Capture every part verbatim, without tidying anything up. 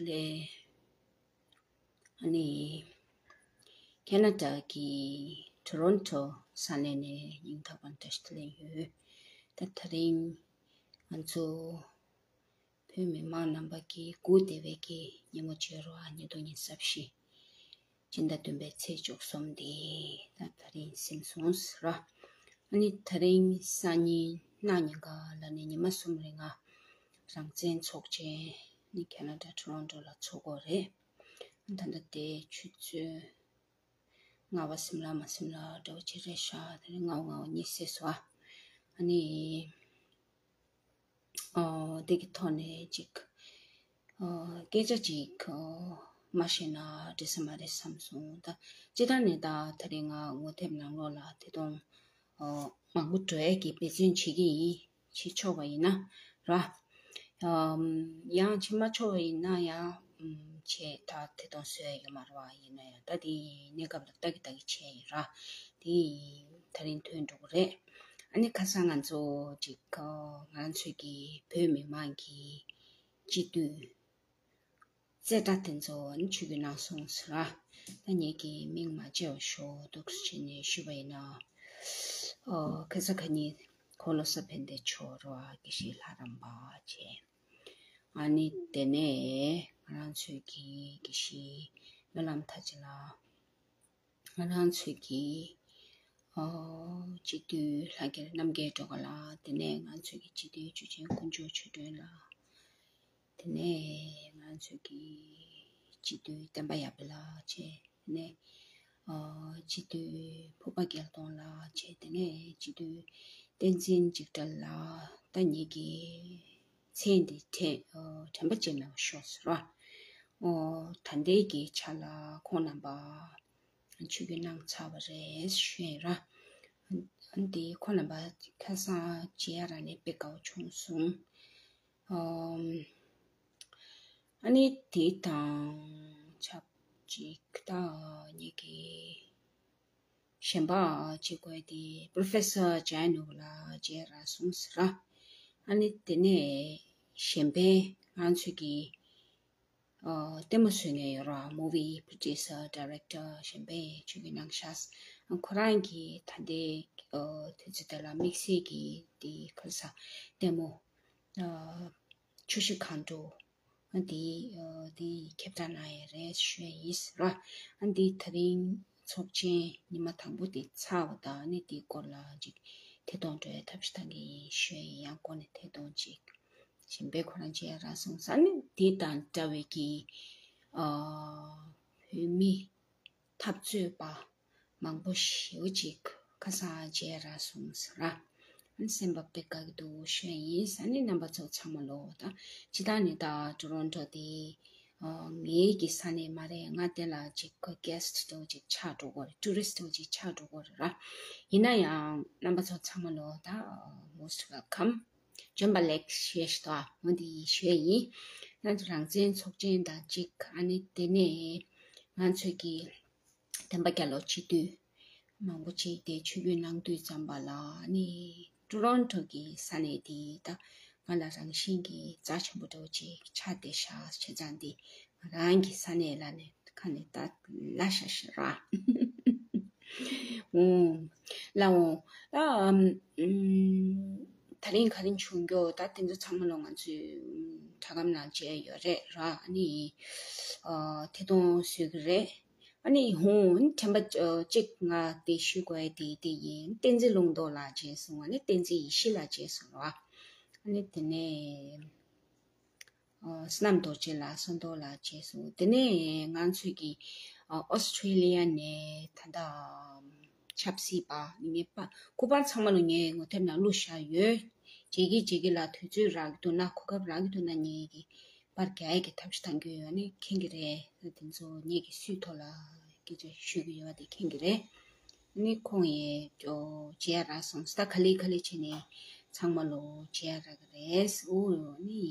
ལས། ཨ་ནི་ཁེ་ན་ཌ་གི་ཊོ་རོན་ཊོ་ས་གནས་ནས་སྙིང་ཐག་པ་ནས་བཀྲ་ཤིས་བདེ་ལེགས་ཡོད། ད་དེ་རིང་ང་ཚོ་བོད་མི་མང་རྣམ་པ་གི་སྒུག་བསྡད་པའི་གི་ཉིན་མོ་བརྗོད་རོགས། ཉིས་སྟོང་ཉི་ཤུ་རྩ་བཞི་སྤྱི་ཟླ་བདུན་པའི་ཚེས་བཅུ་གསུམ་དེ་ད་དེ་རིང་ཟིན་སོང་ཟེར་ར། ཨ་ནི་དེ་རིང་སང་ཉིན་གནངས་ཉིན་ག་ལ་ནི་ཉི་མ་གསུམ་རིང་ང་རང་བཙན་ཚོགས་ཆེན་ནི་ཁེ་ན་ཌ་ཊོ་རོན་ཊོ་ལ་ཚོགས་ཀྱི་ཡོད་རེད། ད་ལྟ་དེ་ཆུ་ཚོད་ལྔ་པ་ཟིན་ལ་མ་ཟིན་ལ་འདྲ་བོ་ཅིག་རེད་ཤག་དེ་རིང་ལྔ་པ་ལྔ་པ་གཉིས་ཟེར་སོང་ཨ། ཨ་ནི། ཨོ། དེ་གི་ཐོག་ནས་ཅིག་ཨོ། སྐད་ཆ་ཅིག་ཨོ། མ་བཤད་ན་འགྲིག་ས་མ་རེད་བསམ་སོང་། ད་སྤྱིར་བཏང་ནས་ད་དེ་རིང་ང་ངོ་དེབ་ནང་ལོགས་ལ་དེ་དང་ཨོ། མང་པོ་འགྲོ་ཡས་ཀྱི་འབད་བརྩོན་བྱེད་ཀྱི་ཡིན། བྱེད་ཆོག་པ་ཡིན་ན་ར། ཨམ། ཡང་བྱེད་མ་ཆོག་པ་ཡིན་ན་ཡང་ཨམ། བྱེད་ད་དེ་དང་བཟོ་ཡས་ཡོད་མ་རེད་བ། ཡིན་ན་ཡང་ད་དེ་གནས་སྐབས་ལ་ལྟ་གི་ལྟ་གི་བྱས་ཡིན་ར། དེ་ད་རིང་ཐོན་འགྲོ་གི་རེད། ཨ་ནི་ཁ་སང་ང་ཚོ་ཅིག་ང་ཚོའི་གི་བོད་མི་མང་གི་སྤྱི་འཐུས་རྩེ་གྲ་དེ་ཚོ་ཨ་ནི་ཆིབས་བསྒྱུར་གནང་སོང་ཟེར་ར། ད་ངེད་ཀྱི་མིང་མ་བརྗེ་བ་ཞུ་འདུག་ཟེར་བྱས་ནས་ཞུས་པ་ཡིན་ན། ཨོ། ཁ་སང་ཁ་ཉིན་ཁོ་བློ་བཟང་ཕན་བདེ་མཆོག་རེད་བ། དགེ་བཤེས་ལྷ་རམས་པ་བྱས། ཨ་ནི་དེ་ནས་ང་རང་ཚོའི་གི་དགེ་བཤེས་སྨོན་ལམ་མཐར་ཕྱིན་ལགས། ང་རང་ཚོའི་གི་ཨོ། སྤྱི་འཐུས་ལྷག་དཀར་རྣམ་རྒྱལ་སྒྲོལ་དཀར་ལགས། དེ་ནས་ང་ཚོའི་གི་སྤྱི་འཐུས་ཆོས་ཆེན་དཀོན་མཆོག་ཆོས་སྒྲོན་ལགས། དེ་ནས་ང་ཚོའི་གི་སྤྱི་འཐུས་བསྟན་པ་ཡར་འཕེལ་ལགས་བྱས། དེ་ནས་ཨོ། སྤྱི་འཐུས་ཕུར་པ་རྒྱལ་མཐོང་ལགས་བྱས། དེ་ནས་སྤྱི་འཐུས་བསྟན་འཛིན་འཇིགས་བྲལ་ལགས། ད་ངེད་ཀྱི་མཚན་འདི་དྲན་ཨོ། དྲན་པ་བརྗེད་མེད་པ་ཤོག་ཟེར་ར། ཨོ། ད་ལྟའི་གི་ཆ་ལ་ཁོང་རྣམ་པ་ཆིབས་བསྒྱུར་གནང་ཚར་བ་རེད་ཞུ་ཡིན་ར། ཨ་ནི་དེ་ཁོང་རྣམ་པ་ཁ་སང་མཇལ་ཡ་རག་ནས་དཔེ་དགའ་བོ་བྱུང་སོང་། ཨམ། ཨ་ནི་དེ་དང་ཆབས་ཅིག་ད་ངེད་ཀྱི་གཞན་པ་ཅིག་དགོས་ཏེ་པོ་རོ་ཕེ་སར་ཇེ་ཨེན་ནུ་ལགས་མཇལ་རག་སོང་ཟེར་ར། ཨ་ནི་དེ་ནས་གཞན་པའི་ང་ཚོའི་གི་ཨ། ལྟད་མོ་བཟོ་མཁན་ཡོད་ར། མུ་ཝི་པྲོ་ཌུ་སར་ཌའི་རེག་ཊར་གཞན་པས་ཆིབས་བསྒྱུར་གནང་ཤག་ཁོ་རང་གིས་ད་ལྟའི་ཨ། དུས་ཚོད་དེ་ལ་དམིགས་བསལ་གྱི་དེ་ག་རེ་ཟ། ལྟད་མོ་ཨ། ཆུ་བཞི་སྒང་དྲུག་ཨ། དེ་ཨ། དེ་ཁྱབ་བསྒྲགས་གནང་ཡས་རེད་ཞུ་ཡས་ཡིན་ཟེར་ར། ཨ། འདི་ད་རིང་ཚོགས་ཆེན་ཉི་མ་དང་པོ་དེ་ཚར་བ་དང་ཨ་ནི་དེའི་སྐོར་ལ་ཅིག་ཐད་གཏོང་འགྲོ་ཡས་ཐབས་ཤེས་གཏང་གི་ཡིན་ཞུ་ཡས་ཡིན། ཡང་སྒོ་ནས་ཐད་གཏོང་ཅིག་གཞན་པས་ཁོ་རང་མཇལ་རག་སོང་ཟེར་ནས། དེ་དང་འདྲ་བའི་གི་ཨ། བོད་མི་འཐབ་རྩོད་པ་མང་པོ་ཞེ་པོ་ཅིག་ཁ་སང་མཇལ་རག་སོང་ཟེར་ར། ཨ་ནི་སེམས་པ་དཔེ་དགའ་གི་འདུག་ཞུ་ཡ་ཡིན་ཟེར་ནས། རྣམ་པ་ཚོ་ཚང་མ་ལོ་ད་སྤྱིར་བཏང་ནས་ད་ཊོ་རོན་ཊོ་དེ་ཨ། ངའི་གི་ས་གནས་མ་རེད། ང་དེ་ལ་ཅིག་གེ་སི་ཊི་འདྲ་བོ་ཅིག་ཆགས་འགྲོ་གི་རེད། ཊུ་རི་སི་ཊི་འདྲ་བོ་ཅིག་ཆགས་འགྲོ་གི་རེད་ར། ཡིན་ན་ཡང་རྣམ་པ་ཚོ་ཚང་མ་ལོ་ད་most welcome། བྱོན་པ་ལེགས་ཞེས་ཞུ་དོ། འོ་འདི་ཞུ་ཡ་ཡིན། ང་ཚོ་རང་བཙན་ཚོགས་ཆེན་དང་གཅིག་ཨ་ནི་དེ་ནས་ང་ཚོའི་གི་བསྟན་པ་རྒྱལ་ལོ་སྤྱི་འཐུས་མང་པོ་ཅིག་དེ་ཆིབས་བསྒྱུར་གནང་དུས་ཙམ་པ་ལ་ཨ་ནི་ཊོ་རོན་ཊོ་གི་ས་གནས་དེ་ད་ང་ལ་རང་བཞིན་གྱི་རྩ་ཆེན་པོ་འདྲ་བོ་ཅིག་ཆགས་བསྡད་ཤག་བྱས་ཙང་དེ་ང་རང་གི་ས་གནས་ལ་ནི་ཁ་ནས་ད་ལ་ཤ་ཤ་ར། འོང་། ལ་འོང་། ད་ཨམ། ད་རིང་ག་རེ་བྱུང་རྒྱུ། ད་དེ་ཚོ་ཚང་མ་ལོ་ང་ཚོས་ཨམ། དྲ་སྒམ་ནང་མཇལ་ཡོད་རེད་ར། ཨ་ནི་ཨ། ཐད་གཏོང་བཟོ་གི་རེད། ཨ་ནི་འོང་། དྲན་པ་ཨ། གཅིག་ང་དེ་ཞུ་དགོས་ཡ་དེ་དེ་ཡིན། བསྟན་འཛིན་ལུང་རྟོགས་ལགས་མཇལ་སོང་། ཨ་ནི་བསྟན་འཛིན་ཡེ་ཤེས་ལགས་མཇལ་སོང་ར། ཨ་ནི་དེ་ནས་ཨ། བསོད་ནམས་རྡོ་རྗེ་ལགས་ཟམ་གདོང་ལགས་མཇལ་སོང་། དེ་ནས་ང་ཚོའི་གི་ཨ། ཨོ་སི་ཁྲེ་ལི་ཡ་ནས་ད་ལྟ་ཨམ། ཆབ་སྲིད་པ་ངའི་པ་སྐུ་པར་ཚང་མ་ལ་ངས་ངོ་དེབ་ནང་བླུགས་བཞག་ཡོད། མཇལ་གི་མཇལ་གི་ལ། དུས་ཚོད་རག་གི་འདུག་ན། གོ་སྐབས་རག་གི་འདུག་ན་ངས་གི་པར་རྒྱག་ཡས་ཀྱི་ཐབས་ཤེས་གཏང་གི་ཡོད། ཨ་ནི་མཁྱེན་གི་རེད། དེ་ཚོ་ངེད་ཀྱི་སུའི་ཐོག་ལ་སྐད་ཆ་ཞུ་གི་ཡོད་པ་དེ་མཁྱེན་གི་རེད། ཨ་ནི་ཁོང་ཡས་ཅོ་མཇལ་རག་སོང་། ད་ག་ལེ་ག་ལེ་བྱས་ནས་ཚང་མ་ལོ་མཇལ་རག་གི་རེད། འོ་ཨ་ནི་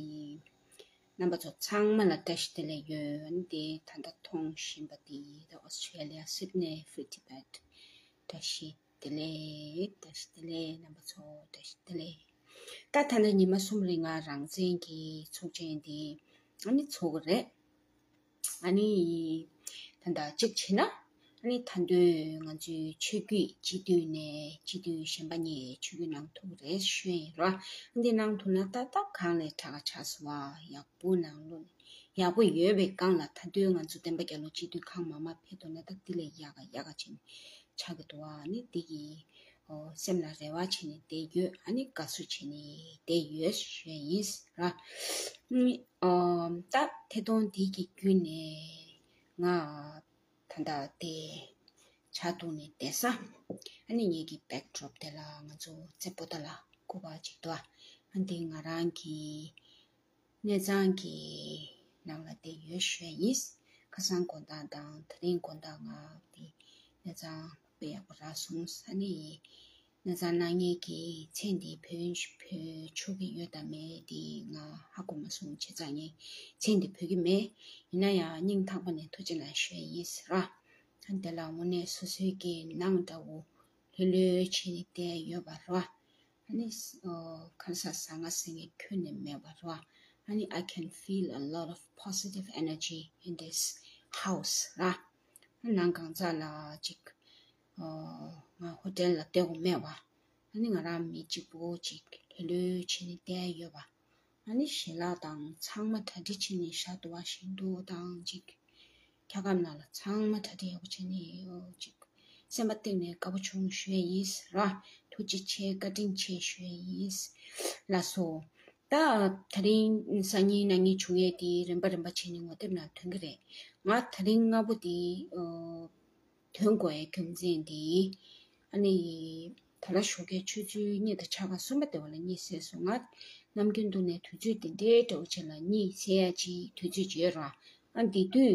རྣམ་པ་ཚོ་ཚང་མ་ལ་བཀྲ་ཤིས་བདེ་ལེགས་ཡོད། ཨ་ནི་དེ་ད་ལྟ་མཐོང་བཞིན་པ་དེ་ད་ཨོ་སི་ཁྲེ་ལི་ཡ་སིད་ནེ་ཧྥི་རི་ཊི་བེཊ། བཀྲ་ཤིས་བདེ་ལེགས། བཀྲ་ཤིས་བདེ་ལེགས། རྣམ་པ་ཚོ་བཀྲ་ཤིས་བདེ་ལེགས། ད་ད་ལྟ་ཉི་མ་གསུམ་རིང་ང་རང་བཙན་གྱི་ཚོགས་ཆེན་འདི་ཨ་ནི་ཚོགས་ཀྱི་རེད། ཨ་ནི་ད་ལྟ་གཅིག་བྱས་ན། ཨ་ནི་ད་དུང་ང་ཚོའི་ཆོས་བརྒྱུད་སྤྱི་འཐུས་ནས་སྤྱི་འཐུས་གཞན་པ་གཉིས་ཆོས་བརྒྱུད་གནང་ཐུབ་རེད་ཞུ་ཡིན་ར། འདི་གནང་ཐུབ་ན་ད་ད་གང་ལས་དྲག་ག་ཆགས་སོང་བ། ཡག་པོ་གནང་ལོ། ཡག་པོ་ཡོད་པའི་སྒང་ལ་ད་དུང་ང་ཚོ་བསྟན་པ་རྒྱལ་ལོ་སྤྱི་འཐུས་ཁང་མ་མ་ཕེབས་ཐུབ་ན་ད་འདི་ལས་ཡག་ག་ཡག་ག་ཅིག་ཆགས་ཀྱི་འདུག་ཨ་ནི་འདི་གི་ཨོ་སེམས་ལ་རེ་བ་བྱས་ནས་བསྡད་ཡོད། ཨ་ནི་དགའ་བསུ་བྱས་ནས་བསྡད་ཡོད་ཞུ་ཡིན་ར། ཨ་ནི་ཨོ་ད་ཐད་གཏོང་འདི་གི་བརྒྱུད་ནས་ང་ད་ལྟ་དེ་ཇ་འཐུང་ནས་བསྡད་ས། ཨ་ནི་ངེད་ཀྱི་backdrop་དེ་ལ་ང་ཚོ་རྩེ་པོ་ཏ་ལ་སྐུ་པར་ཅིག་འདུག་ཨ་འདི་ང་རང་གི་གནས་ཚང་གི་ནང་ལ་བསྡད་ཡོད་ཞུ་ཡ་ཡིན། ཁ་སང་དགོང་དག་དང་དེ་རིང་དགོང་དག་ང་འདི་གནས་ཚང་དཔེ་ཡག་པོ་རག་སོང་། ཨ་ནི་གནས་ཚང་གནང་མཁན་གྱི་མཚན་འདི་བོད་བོད་ཆོག་གི་ཡོད་དམ་མེད་འདི་ང་ཧ་གོ་མ་སོང་། བྱས་ཙང་ངས་མཚན་འདི་བོད་ཀྱི་མེད། ཡིན་ན་ཡང་སྙིང་ཐག་པ་ནས་ཐུགས་རྗེ་གནང་ཞུ་ཡ་ཡིན་ཟེར་ར། ཨ་དེ་ལ་དངོས་གནས་སོ་སོའི་གི་ནང་འདྲ་བོ་ལྷོད་ལྷོད་བྱས་ནས་བསྡད་ཡོད་པ་ར། ཨ་ནི་ཨོ་ག་རེ་ཟ་ཟ་ང་ཟེར་མཁན་ཁྱོན་ནས་མེད་པ་ར། ཨ་ནི་I can feel a lot of positive energy in this house ར། ནང་གང་ཟག་ལ་ཅིག་ཨོ་ང་ཧོ་ཊེལ་ལ་བསྡད་དགོས་མེད་པ། ཨ་ནི་ང་རང་མི་གཅིག་པོ་ཅིག་ལྷོད་ལྷོད་བྱས་ནས་བསྡད་ཡོད་པ། ཨ་ནི་ཞལ་ལག་དང་ཚང་མ་གྲ་སྒྲིག་བྱས་ནས་བཞག་འདུག་པ་ཞིག་འདུག་དང་ཅིག་འཁྱག་སྒམ་ནང་ལ་ཚང་མ་གྲ་སྒྲིག་ཡག་པོ་བྱས་ནས་ཡོད་ཅིག་སེམས་པ་གཏིང་ནས་དགའ་པོ་བྱུང་ཞུ་ཡ་ཡིན་ར། ཐུགས་རྗེ་ཆེ་བཀའ་དྲིན་ཆེ་ཞུ་ཡ་ཡིན། ལགས་སོ། ད་དེ་རིང་སང་ཉིན་གནངས་ཉིན་བྱུང་ཡས་དེ་རིམ་པ་རིམ་པ་བྱས་ནས་ངོ་དེབ་ནང་ཐོན་གྱི་རེད། ང་དེ་རིང་སྔ་པོ་དེ་ཨོ་ཐོན་དགོས་ཡས་རྒྱུ་མཚན་དེ། ཨ་ནི་ད་ལྟ་ཞོགས་ཀའི་ཆུ་ཚོད་གཉིས་དང་ཕྱེད་ཀ་གསུམ་པ་དེ་བ་ལ་གཉིད་སད་སོང་། ང་ནམ་རྒྱུན་དུ་ནས་དུས་ཚོད་དེ་འདྲའི་འདྲ་བོ་ཅིག་ལ་གཉིད་སད་ཡ་ཅིག་དུས་ཚོད་ཅིག་ཡོད་ར། ཨ་འདི་དུས་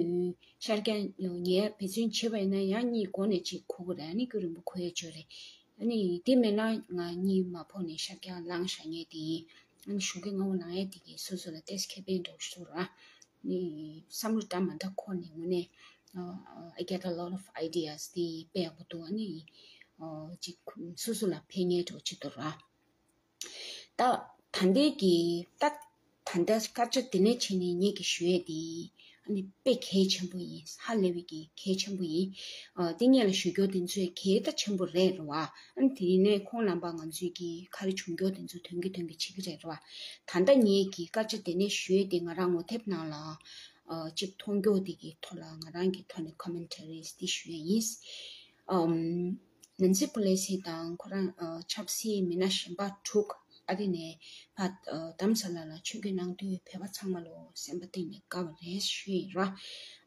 ཤར་རྒྱག་ཉལ་འབད་བརྩོན་བྱེད་པ་ཡིན་ན་ཡང་གཉིད་ཁོག་ནས་ཅིག་ཁུག་གི་རེད། ཨ་ནི་རྒྱུན་རིང་པོ་ཁུག་ཡ་ཅིག་ཡོད་རེད། ཨ་ནི་དེ་མིན་ན་ང་གཉིད་མ་ཕོག་ནས་ཤར་རྒྱག་ལངས་བཞག་མཁན་དེ་ཡིན། ཨ་ནི་ཞོགས་ཀའི་སྔ་པོ་ལངས་ཡ་དེ་གིས་སོ་སོ་ལ་ཏོག་ཙམ་ཁེ་ཕན་འདྲ་བོ་ཞིག་འདུག་ར། ཨ་ནི་བསམ་བློ་འདྲ་མི་འདྲ་འཁོར་ནས་དངོས་གནས་I get a lot of ideas དེ་དཔེ་ཡག་པོ་འདུག་ཨ་ནི་ཅིག་སོ་སོ་ལ་ཕན་ངེས་འདྲ་བོ་ཅིག་འདུག་ར། ད་ད་ལྟའི་གི་ད་ད་ལྟ་སྐར་ཆ་དེ་ནས་བྱས་ནས་ངེད་ཀྱིས་ཞུ་ཡས་དེ་ཨ་ནི་དཔེ་གལ་ཆེན་པོ་ཡིན། ཧ་ལས་པའི་གི་གལ་ཆེན་པོ་ཡིན། ཨ་དེ་སྔོན་ལ་ཞུ་རྒྱུ་དེ་ཚོས་གལ་ད་ཆེན་པོ་རེད་ར་བ། ཨ་ནི་དེ་ནས་ཁོང་རྣམ་པ་ང་ཚོའི་གི་ག་རེ་བྱུང་རྒྱུ་དེ་ཚོ་དོན་གྱི་དོན་གྱི་བྱེད་ཀྱི་རེད་ར་བ། ད་ལྟ་ངེད་ཀྱིས་སྐར་ཆ་དེ་ནས་ཞུ་ཡས་དེ་ང་རང་ངོ་དེབ་ནང་ལ་ཨ་ཅིག་མཐོང་རྒྱུ་དེ་གི་ཐོག་ལ་ང་རང་གི་ཐོག་ནས་commentaries དེ་ཞུ་ཡས་ཡིན། ཨམ། ནན་སི་པེ་ལོ་སི་དང་ཁོ་རང་ཨ་ཆབ་སྲིད་མི་སྣ་གཞན་པ་དྲུག་ཨ་རི་ནས་ཕར་ཨ་རྡ་རམ་ས་ལ་ལ་ཆོས་བརྒྱུད་གནང་དུས་བོད་པ་ཚང་མ་ལོ་སེམས་པ་གཏིང་ནས་དགའ་བ་རེད་ཞུ་ཡིན་ར།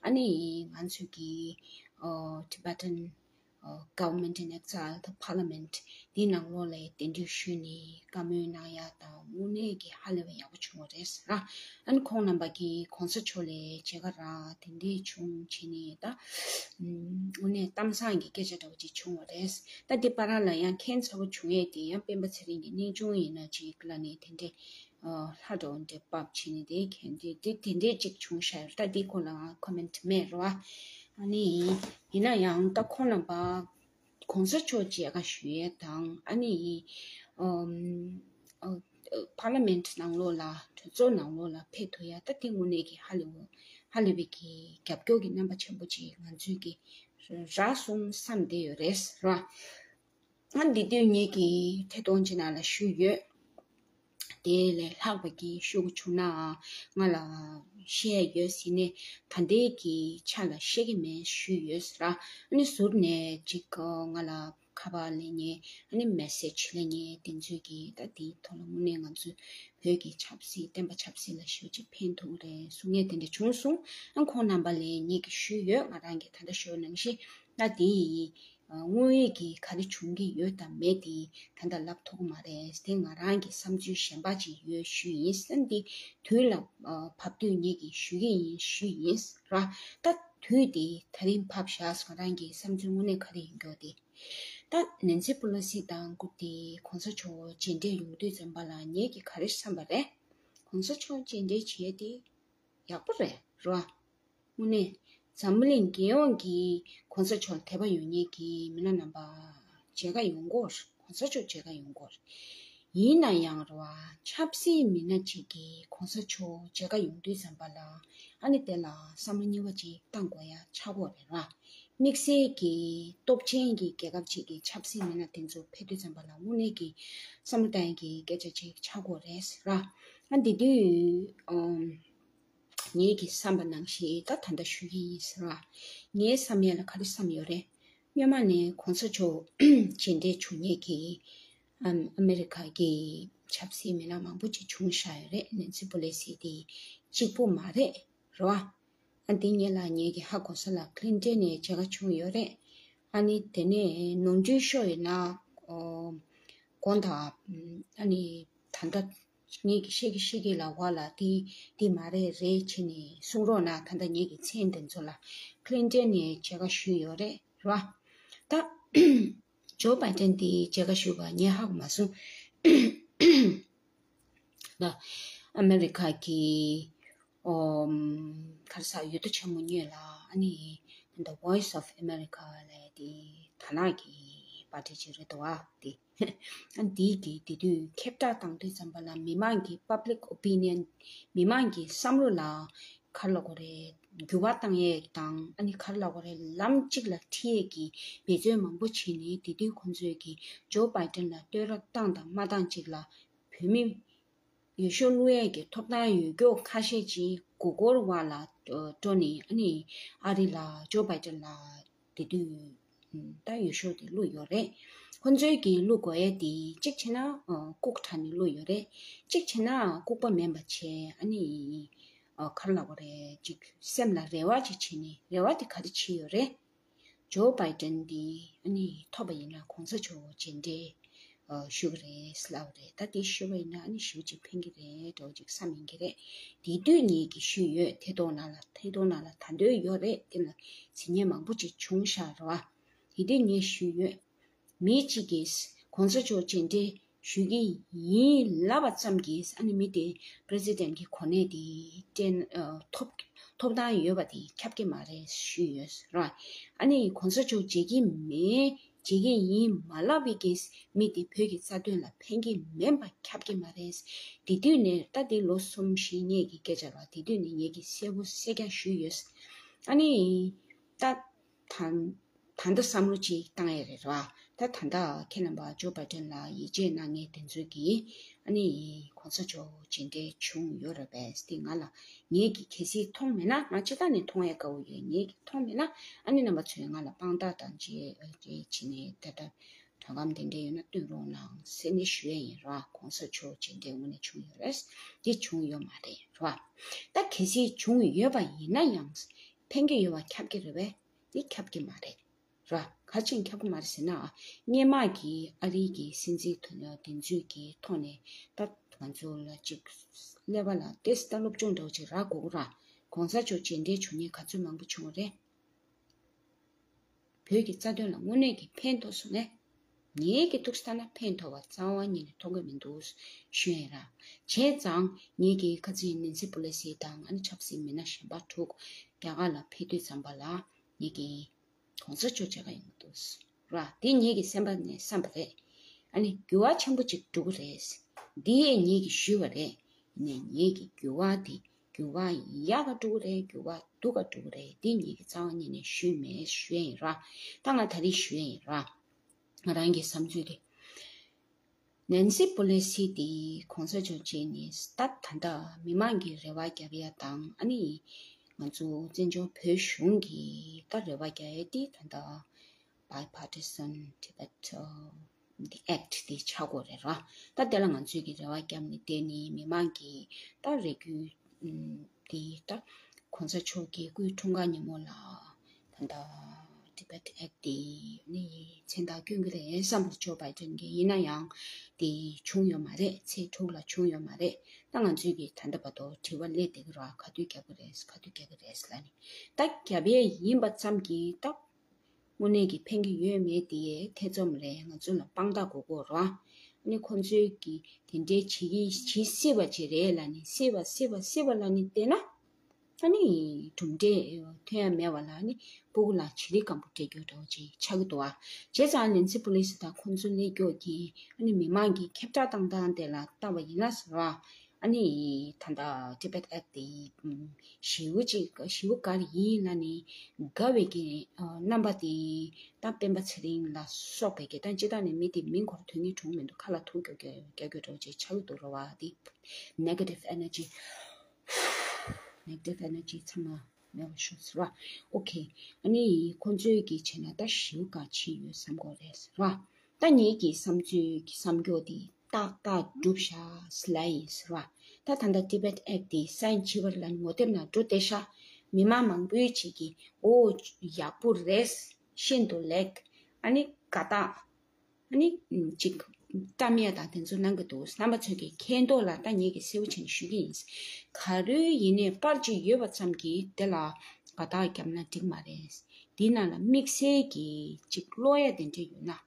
ཨ་ནི་ང་ཚོས་ཀྱི་ཨ་Tibetan ཨ་Government in Exile དང་Parliament འདི་ནང་ལོགས་ལ་གདན་འདྲེན་ཞུས་ནས་བཀའ་མོལ་གནང་ཡ་དང་དངོས་གནས་ཀྱི་ཧ་ལས་པ་ཡག་པོ་བྱུང་བ་རེད་ཟེར་ར། ཨ་ནི་ཁོང་རྣམ་པ་གིས་གོང་ས་མཆོག་ལ་མཇལ་ཁ་རག་དེ་འདྲས་བྱུང་བྱས་ནས་ད་དངོས་གནས་གཏམ་བཟང་གི་སྐད་ཆ་འདྲ་བོ་ཅིག་བྱུང་བ་རེད། ད་འདི་བར་ལ་ཡང་ཁྱད་མཚར་པོ་བྱུང་ཡས་དེ་ཡང་སྤེན་པ་ཚེ་རིང་གི་གནས་ཆུང་ཡིན་ན་ཅིག་ལ་ནས་དེ་འདྲས་ལྷ་འདྲ་བོ་འདྲས་ཕབ་བྱས་ནས་དེ་གན་དེ་དེ་དེ་འདྲས་ཅིག་བྱུང་ཤག་ད་འདི་སྐོར་ལ་ང་comment མེད་རོ། ཨ་ནི་ཡིན་ན་ཡང་ད་ཁོང་རྣམ་པ་གོང་ས་མཆོག་མཇལ་ཁ་ཞུ་ཡས་དང་ཨ་ནི་ཨམ་ཨ་Parliament ནང་ལོགས་ལ་གྲོས་ཚོགས་ནང་ལོགས་ལ་ཕེབས་ཐུབ་ཡ་ད་དེ་དངོས་གནས་ཀྱི་ཧ་ལས་པོ་ཧ་ལས་པའི་གི་རྒྱབ་སྐྱོར་གྱི་རྣམ་པ་ཆེན་པོ་ཅིག་ང་ཚོས་ཀྱི་རག་སོང་བསམ་བསྡད་ཡོད་རེད་ར། ང་འདི་དུས་ངེད་ཀྱི་ཐད་གཏོང་ཅིག་ནང་ལ་ཞུས་ཡོད། དེ་ལས་ལྷག་པ་གི་ཞུ་དགོས་བྱུང་ན་ང་ལ་བཤད་ཡོད་ཟེར་ནས་ད་ལྟའི་གི་ཆ་ལ་བཤད་ཀྱི་མེད་ཞུས་ཡོད་ཟེར། ཨ་ནི་ཟུར་ནས་ཅིག་ང་ལ་ཁ་པར་ལེན་མཁན་ཨ་ནི་message ལེན་མཁན་དེ་ཚོས་ཀྱི་ད་དེའི་ཐོག་ལ་དངོས་གནས་ང་ཚོ་བོད་ཀྱི་ཆབ་སྲིད་བསྟན་པ་ཆབ་སྲིད་ལ་ཞེ་པོ་ཅིག་ཕན་ཐོགས་རེད་གསུང་མཁན་དེ་འདྲ་བྱུང་སོང་། ཨ་ཁོང་རྣམ་པ་ལ་ངེད་ཀྱིས་ཞུས་ཡོད། ང་རང་གིས་ད་ལྟ་ཞུས་པ་ནང་བཞིན་ད་དེ་ཡི་དངོས་ཡོད་ཀྱི་ག་རེ་བྱུང་གི་ཡོད་དམ་མེད་དེ་ད་ལྟ་ལབ་ཐུབ་ཀྱི་མ་རེད། དེ་ང་རང་གི་བསམ་ཚུལ་གཞན་པ་ཅིག་ཡོད་ཞུས་ཡིན། ཨ་ནི་དེ་དུས་ལ་བབ་དུས་ངེད་ཀྱིས་ཞུ་གི་ཡིན་ཞུས་ཡིན་ར། ད་དུས་དེ་ད་རིང་བབ་བཞག་ང་རང་གི་བསམ་ཚུལ་དངོས་གནས་ག་རེ་ཡིན་མགྱོགས་དེ། ད་ནན་སི་པེ་ལོ་སི་དང་སྐུ་དེ་གོང་ས་མཆོག་མཇལ་འཕྲད་ཡོང་དུས་ཙམ་པ་ལ་ངེད་ཀྱིས་ག་རེ་བསམ་པ་རེད། གོང་ས་མཆོག་མཇལ་འཕྲད་བྱས་ཏེ་ཡག་པོ་རེད་རོ། དངོས་གནས་འཛམ་བུ་གླིང་རྒྱལ་ཡོངས་ཀྱི་གོང་ས་མཆོག་དད་པ་ཡོད་མཁན་གྱི་མི་སྣ་རྣམ་པ་མཇལ་ཁ་ཡོང་དགོས། གོང་ས་མཆོག་མཇལ་ཁ་ཡོང་དགོས། ཡིན་ན་ཡང་རོ་ཆབ་སྲིད་མི་སྣ་གཅིག་གིས་གོང་ས་མཆོག་མཇལ་ཁ་ཡོང་དུས་ཙམ་པ་ལ་ ཨ་ནི་དེ་ལ་བསམ་བློ་གཉིས་པ་ཅིག་བཏང་དགོས་ཡ་ཆགས་ཀྱི་ཡོད་རེད་ར། དམིགས་བསལ་གྱི་སྟོབས་ཆེན་གྱི་རྒྱལ་ཁབ་ཅིག་གི་ཆབ་སྲིད་མི་སྣ་དེ་ཚོ་ཕེབས་དུས་ཙམ་པ་ལ་དངོས་གནས་ཀྱི་བསམ་བློ་གཏོང་ཡ་གི་སྐད་ཆ་ཅིག་ཆགས་ཀྱི་ཡོད་རེད་ར། ཨ་འདི་དུས་ཨམ། ངེད་ཀྱི་བསམ་པ་ནང་བཞིན་ད་ད་ལྟ་ཞུ་གི་ཡིན་ཟེར་བ། ངའི་བསམ་ཡས་ལ་ག་རེ་བསམ་ཡོད་རེད། སྔོན་མ་ནས་གོང་ས་མཆོག་མཇལ་འཕྲད་བྱུང་མཁན་གྱི་ཨམ་ཨ་མེ་རི་ཁ་གི་ཆབ་སྲིད་མི་སྣ་མང་པོ་ཅིག་བྱུང་བཞག་ཡོད་རེད། ནེན་སི་པོ་ལེ་སི་དེ་གཅིག་པུ་མ་རེད་རེད་བ། ཨ་འདི་ཉིད་ལ་ངེད་ཀྱི་ཧ་གོ་ས་ལ་ཀླིན་ཏན་ནས་མཇལ་ཁ་བྱུང་ཡོད་རེད། ཨ་ནི་དེ་ནས་ནོར་འཁྲུལ་ཤོར་ཡོད་ན་ཨོ་དགོངས་དག་ཨ་ནི་ད་ལྟ་ངེད་ཀྱི་ཤེས་ཀྱི་ཤེས་ཀྱི་ལ་བ་ལ་དེ་དེ་མ་རེད་རེད་བྱས་ནས་གསུང་རོགས་གནང་། ད་ལྟ་ངེད་ཀྱི་མཚན་དེ་ཚོ་ལ་ཀླིན་ཏན་ནས་མཇལ་ཁ་ཞུས་ཡོད་རེད་ར། ད་ཇོ་བྷའི་ཏན་དེ་མཇལ་ཁ་ཞུས་པ་ངས་ཧ་གོ་མ་སོང་། ད་ཨ་མེ་རི་ཁ་གི་ཨོམ་ག་རེ་ཟ་ཡུལ་གྲུ་ཆེན་མོ་གཉིས་ལ་ཨ་ནི་The Voice of America ལབ་དེ་དར་ནག་གི་པར་ཊི་ཅིག་རེད་འདུག་བ། དེ་ཨ་འདིའི་གི་དེ་དུས་ཁྱབ་བསྒྲགས་བཏང་དུས་ཙམ་པ་ལ་མི་མང་གི་public opinion མི་མང་གི་བསམ་བློ་ལ་ག་རེ་ལབ་དགོས་རེད། འགྱུར་བ་བཏང་ཡས་དང་ཨ་ནི་ག་རེ་ལབ་དགོས་རེད། ལམ་གཅིག་ལ་ཁྲིད་ཡས་ཀྱི་འབད་བརྩོན་མང་པོ་བྱས་ནས་དེ་དུས་ཁོང་ཚོས་ཀྱི་ཇོ་བྷའི་ཏན་ལ་བསྟོད་ར་བཏང་དང་མ་བཏང་གཅིག་ལ་བོད་མི་འོས་ཤོག་བླུག་ཡས་ཀྱི་ཐོབ་ཐང་ཡོད་མཁན་ཁ་ཤས་ཀྱིས་མགོ་སྐོར་བ་ལ་འགྲོ་ནས་ཨ་ནི་ཨ་རི་ལ་ཇོ་བྷའི་ཏན་ལ་དེ་དུས་ད་འོས་ཤོག་དེ་བླུགས་ཡོད་རེད། ཁོང་ཚོའི་གི་བླུགས་དགོས་ཡས་དེ་གཅིག་བྱས་ན་ལྐུགས་དྲགས་ནས་བླུགས་ཡོད་རེད། གཅིག་བྱས་ན་ལྐུགས་པ་མིན་པ་བྱས་ཨ་ནི་ག་རེ་ལབ་དགོས་རེད། གཅིག་སེམས་ལ་རེ་བ་ཅིག་བྱས་ནས་རེ་བ་དེ་ག་རེ་བྱས་ཡོད་རེད། ཇོ་བྷའི་ཏན་འདི་ཨ་ནི་ཐོབ་པ་ཡིན་ན་གོང་ས་མཆོག་མཇལ་འཕྲད་ཞུ་གི་རེད་ལབ་རེད། ད་དེ་ཞུ་བ་ཡིན་ན་ཨ་ནི་ཞེ་པོ་ཅིག་ཕན་གི་རེད་འདྲ་བོ་ཅིག་བསམ་ཡིན་གི་རེད། དེ་དུས་ངེད་ཀྱིས་ཞུས་ཡོད། ཐད་གཏོང་ནང་ལ་ཐད་གཏོང་ནང་ལ་ད་འདོད་ཡོད་རེད། དེ་ལ་ཟིན་ཉེན་མང་པོ་ཅིག་བྱུང་ཤག་རེད་བ། དེ་དུས་ངས་ཞུས་ཡོད། མི་གཅིག་གིས་གོང་ས་མཆོག་མཇལ་འཕྲད་ཞུ་གི་ཡིན་ལབ་པ་ཙམ་གྱིས་ཨ་ནི་མི་དེ་པི་རེ་སི་ཌེན་གྱི་གོ་གནས་དེ་སྤྲད་ཨ་ཐོབ་ཐོབ་ཐང་ཡོད་པ་དེ་ཁྱབ་ཀྱི་མ་རེད་ཞུས་ཡོད་ར། ཨ་ནི་གོང་ས་མཆོག་མཇལ་གྱི་མེད་མཇལ་གྱི་ཡིན་མ་ལབ་པའི་གིས་མི་དེ་བོད་ཀྱི་རྩ་དོན་ལ་ཕན་གྱི་མིན་པ་ཁྱབ་ཀྱི་མ་རེད། དེ་དུས་ནས་ད་དེ་ལོ་གསུམ་བཞི་སྔོན་གྱི་སྐད་ཆ་ར། དེ་དུས་ནས་ངེད་ཀྱིས་གསལ་པོ་གསལ་རྐྱང་ཞུས་ཡོད། ཨ་ནི་ད་ད། ད་ལྟ་བསམ་བློ་ཅིག་བཏང་ཡས་རེད་ར། ད་ད་ལྟ་ཁྱེད་རྣམ་པ་ཇོ་བྷའི་ཏན་ལ་ཡིད་ཆེས་གནང་མཁན་དེ་ཚོས་ཀྱིས་ཨ་ནི་གོང་ས་མཆོག་མཇལ་འཕྲད་བྱུང་ཡོད་རེད་པས། དེ་ང་ལ་ངེད་ཀྱིས་གལ་སྲིད་མཐོང་མེད་ན། ང་སྤྱིར་བཏང་ནས་མཐོང་ཡས་དཀའ་བོ་ཡོད། ངེད་ཀྱིས་མཐོང་མེད་ན་ཨ་ནི་རྣམ་པ་ཚོས་ང་ལ་དཔང་རྟགས་དང་བཅས་བྱས་ནས་ད་ལྟ་དྲ་སྒམ་དེ་འདྲ་ཡོད་ན་སྟོན་རོགས་གནང་ཟེར་ནས་ཞུ་ཡས་ཡིན་ར། གོང་ས་མཆོག་མཇལ་འཕྲད་དངོས་གནས་བྱུང་ཡོད་རེད། འདི་བྱུང་ཡོད་མ་རེད་ར། ད་གལ་སྲིད་བྱུང་ཡོད་པ་ཡིན་ན་ཡང་ཕན་གྱི་ཡོད་པ་ཁྱབ་ཀྱི་རེད་པས། འདི་ཁྱབ་ཀྱི་མ་རེད་ར། ག་རེ་བྱས་ནས་ཁྱབ་ཀྱི་མ་རེད་ཟེར་ན། སྔོན་མ་གི་ཨ་རི་གི་སྲིད་འཛིན་དེ་ཚོའི་གི་ཐོག་ནས་ད་ང་ཚོ་ལ་ཅིག་ཀླད་པ་ལ་ཏོག་ཙམ་ད་སློབ་སྦྱོང་འདྲ་བོ་ཅིག་རག་དགོས་ཀྱི་ར། གོང་ས་མཆོག་མཇལ་འཕྲད་བྱུང་མཁན་ག་ཚོད་མང་པོ་བྱུང་བ་རེད། བོད་ཀྱི་རྩ་དོན་ལ་དངོས་གནས་ཀྱི་ཕན་ཐོགས་སོང་ངས། ངེད་ཀྱི་ཐུགས་སུ་ལྟ་ན་ཕན་ཐོགས་པ་རྩ་བ་ཉིད་ནས་མཐོང་གི་མི་འདུག་ཞུ་ཡིན་ར། བྱས་ཙང་ངེད་ཀྱིས་ཁ་སང་ནེན་སི་པེ་ལོ་སི་དང་ཨ་ནི་ཆབ་སྲིད་མི་སྣ་གཞན་པ་དྲུག་རྒྱ་གར་ལ་ཕེབས་དུས་ཙམ་པ་ལ་ངེད་ཀྱིས་གོང་ས་མཆོག་མཇལ་ཁ་ཡོང་གི་འདུག་ར། དེ་ངེད་ཀྱི་སེམས་པ་ནས་བསམ་པ་རེད། ཨ་ནི་འགྱུར་བ་ཆེན་པོ་ཅིག་འགྲོ་གི་རེད། འདི་ཡས་ངེད་ཀྱིས་ཞུས་པ་རེད། ཡིན་ནའི་ངེད་ཀྱི་འགྱུར་བ་དེ་འགྱུར་བ་ཡག་ག་འགྲོ་གི་རེད། འགྱུར་བ་སྡུག་ག་འགྲོ་གི་རེད། འདི་ངེད་ཀྱི་རྩ་བ་ཉིད་ནས་ཞུས་མེད། ཞུ་ཡ་ཡིན་ར། ད་ང་ད་རེས་ཞུ་ཡ་ཡིན་ར། ང་རང་གི་བསམ་ཚུལ་དེ། ནེན་སི་པོ་ལེ་སི་དེ་གོང་ས་མཆོག་མཇལ་ནས་ད་ད་ལྟ་མི་མང་གི་རེ་བ་རྒྱབ་ཡ་དང་། ཨ་ནི་ང་ཚོ་བཙན་བྱོལ་བོད་གཞུང་གི་ད་རེ་བ་རྒྱག་ཡ་དེ་ད་ལྟ་Bipartisan Tibet the Act དེ་ཆགས་ཀྱི་ཡོད་རེད་ར། ད་དེ་ལ་ང་ཚོས་ཀྱི་རེ་བ་བརྒྱབ་ནས་བསྡད་ནས་མི་མང་གི་ད་རེ་སྐུལ་དེ་ད་གོང་ས་མཆོག་གི་སྐུའི་འཁྲུངས་སྐར་ཉིན་མོ་ལ་ད་ལྟ་Tibet Act དེ་ནི་མཚན་རྟགས་བསྐྱོན་གྱི་རེད་བསམ་པ། ཇོ་བྷའི་ཏན་གྱིས་ཡིན་ན་ཡང་དེ་བྱུང་ཡོད་མ་རེད། ཚེས་དྲུག་ལ་བྱུང་ཡོད་མ་རེད། ད་ང་ཚོས་ཀྱི་ད་ལྟ་བར་དུ་དྲི་བ་སླེབས་བསྡད་ཀྱི་ར། ག་དུས་རྒྱབ་ཀྱི་རེད། ག་དུས་རྒྱབ་ཀྱི་རེད་ལབ་ནས། ད་རྒྱབ་ཡས་ཡིན་པ་ཙམ་གྱིས་ད་དངོས་གནས་ཀྱི་ཕན་གྱི་ཡོད་མེད་དེ་ཐེ་ཚོམ་རེད། ང་ཚོ་ལ་དཔང་རྟགས་དགོས་ཀྱི་ཡོད་རེད་བ། ཨ་ནི་ཁོང་ཚོས་ཀྱི་དེ་འདྲའི་བྱེད་ཀྱི་བྱེད་སྲིད་པ་ཅིག་རེད་ལབ་ནས། སྲིད་པ་སྲིད་པ་སྲིད་པ་ལབ་ནས་བསྡད་ན། ཨ་ནི་གྲུབ་འབྲས་ཐོན་ཡ་མེད་པ་ལ་ཨ་ནི་སྤུ་གུ་ལ་བྱི་རིལ་སྐམ་པོ་སྤྲད་རྒྱུ་འདྲ་བོ་ཅིག་ཆགས་ཀྱི་འདུག་བ། བྱས་ཙང་ནེན་སི་པེ་ལོ་སི་དང་ཁོང་ཚོ་སླེབས་རྒྱུ་གི་ཨ་ནི་མི་མང་གི་ཁྱབ་བསྒྲགས་བཏང་སྟངས་དེ་ལ་བལྟས་པ་ཡིན་ན་ཟེར་བ། ཨ་ནི་ད་ལྟ་Tibet Act དེ་ཞེ་པོ་ཅིག་ཞེ་པོ་དགའ་ཡིན་ལ་ནི་དགའ་བའི་གི་རྣམ་པ་དེ་ད་སྤེན་པ་ཚེ་རིང་ལ་སོགས་པའི་གི་ད་ཅི་ད་ནི་མི་དེ་མིང་གོ་དོན་གཉིས་གྲུང་མི་འདུག་ཁ་ལ་ཐུག་རྒྱུ་རྒྱ་རྒྱ་རྒྱུ་འདྲ་བོ་ཅིག་ཆགས་ཀྱི་འདུག་ར་བ། དེ་negative energy negative energy ཚང་མ་མེད་པ་ཤོག་ཟེར་བ། ཨོ་ཁེ། ཨ་ནི་ཁོ་ཚོའི་གི་བྱས་ན་ད་ཞེ་པོ་ག་ཆེ་ཡོད་བསམ་གོ་རེད་ཟེར་བ། ད་ངེད་ཀྱི་བསམ་ཚུལ་གྱི་བསམ་སྐྱོ་དེ་ཏག་ཏག་འགྲུབ་ཤག་ཟེར་ལ་ཡིན་ཟེར་བ། ད་ད་ལྟ་Tibet Act དེ་sign བྱེད་པར་ལ་ངོ་དེབ་ནང་འགྲོ་བསྡད་ཤག་མི་མང་མང་པོའི་ཅིག་གི་ཨོ་ཡག་པོ་རེད། ཤིན་ཏུ་ལེགས། ཨ་ནི་དགའ་རྟགས། ཨ་ནི་ཅིག་བཀྲམ་ཡས་དང་དེ་ཚོ་གནང་གི་འདུག་རྣམ་པ་ཚོས་ཀྱི་མཁྱེན་རྟོགས་ལ་ད་ངེད་ཀྱིས་གསལ་པོ་བྱས་ནས་ཞུ་གི་ཡིན། ག་རེ་ཡིན་ནའི་པར་ཅིག་ཡོད་པ་ཙམ་གྱིས་དེ་ལ་དགའ་རྟགས་བརྒྱབ་ན་འགྲིག་མ་རེད། དེའི་ནང་ལ་དམིགས་བསལ་གྱི་ཅིག་ཀློག་ཡས་དེ་འདྲ་ཡོད་ན།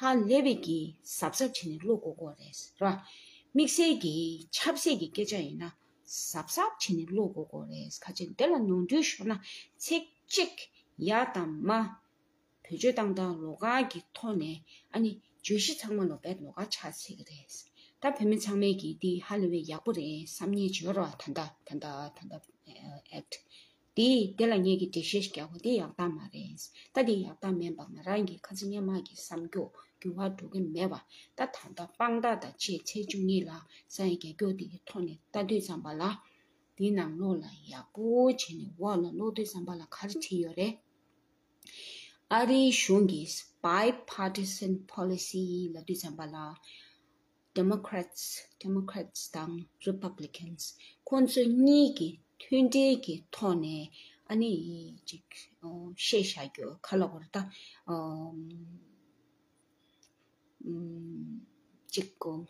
ཧ་ལས་པའི་གི་གཟབ་གཟབ་བྱས་ནས་ཀློག་དགོས་ཀྱི་རེད་ར། དམིགས་བསལ་གྱི་ཆབ་སྲིད་ཀྱི་སྐད་ཆ་ཡིན་ན་གཟབ་གཟབ་བྱས་ནས་ཀློག་དགོས་ཀྱི་རེད། ཁ་ཅིག་དེ་ལ་ནོར་འཁྲུལ་ཤོར་ན་ཚིག་གཅིག་ཡ་དང་མ། བེད་སྤྱོད་བཏང་སྟངས་ལོགས་ཀ་གི་ཐོག་ནས་ཨ་ནི་བརྗོད་གཞི་ཚང་མ་ལོག་པའི་ལོགས་ཀ་ཆགས་ཚར་གི་རེད། ད་བོད་མི་ཚང་མས་ཀྱིས་འདི་ཧ་ལས་པའི་ཡག་པོ་རེད་བསམ་ཉེ་བྱོས་རོགས། ད་ལྟ་ད་ལྟ་ད་ལྟ་Act དེ་དེ་ལ་ངེད་ཀྱིས་འགྲེལ་བཤད་རྒྱག་དགོས་དེ་ཡག་རྟགས་མ་རེད། ད་དེ་ཡག་རྟགས་མིན་པ་ང་རང་གི་ཁ་སང་སྔོན་མ་གི་བསམ་སྐྱོ་འགྱུར་བ་འགྲོ་གི་མེད་པ། ད་ད་ལྟ་དཔང་རྟགས་དང་བཅས་ཚེས་བཅུ་གཉིས་ལ་ས་ཡ་རྒྱ་སྐྱོ་དེ་གི་ཐོག་ནས་ལྟ་དུས་ཙམ་པ་ལ། དེའི་ནང་ལོགས་ལ་ཡག་པོ་བྱས་ནས་འོག་ལ་ཀློག་དུས་ཙམ་པ་ལ་ག་རེ་བྲིས་ཡོད་རེད། ཨ་རིའི་གཞུང་གི་Bipartisan Policy ལབ་དུས་ཙམ་པ་ལ་Democrats Democrats དང་Republicans ཁོང་ཚོ་གཉིས་ཀྱི་མཐུན་འབྲེལ་གྱི་ཐོག་ནས་ཨ་ནི་ཅིག་བཤད་བཞག་རྒྱུ་ག་ལ་བར་ད་ཅིག་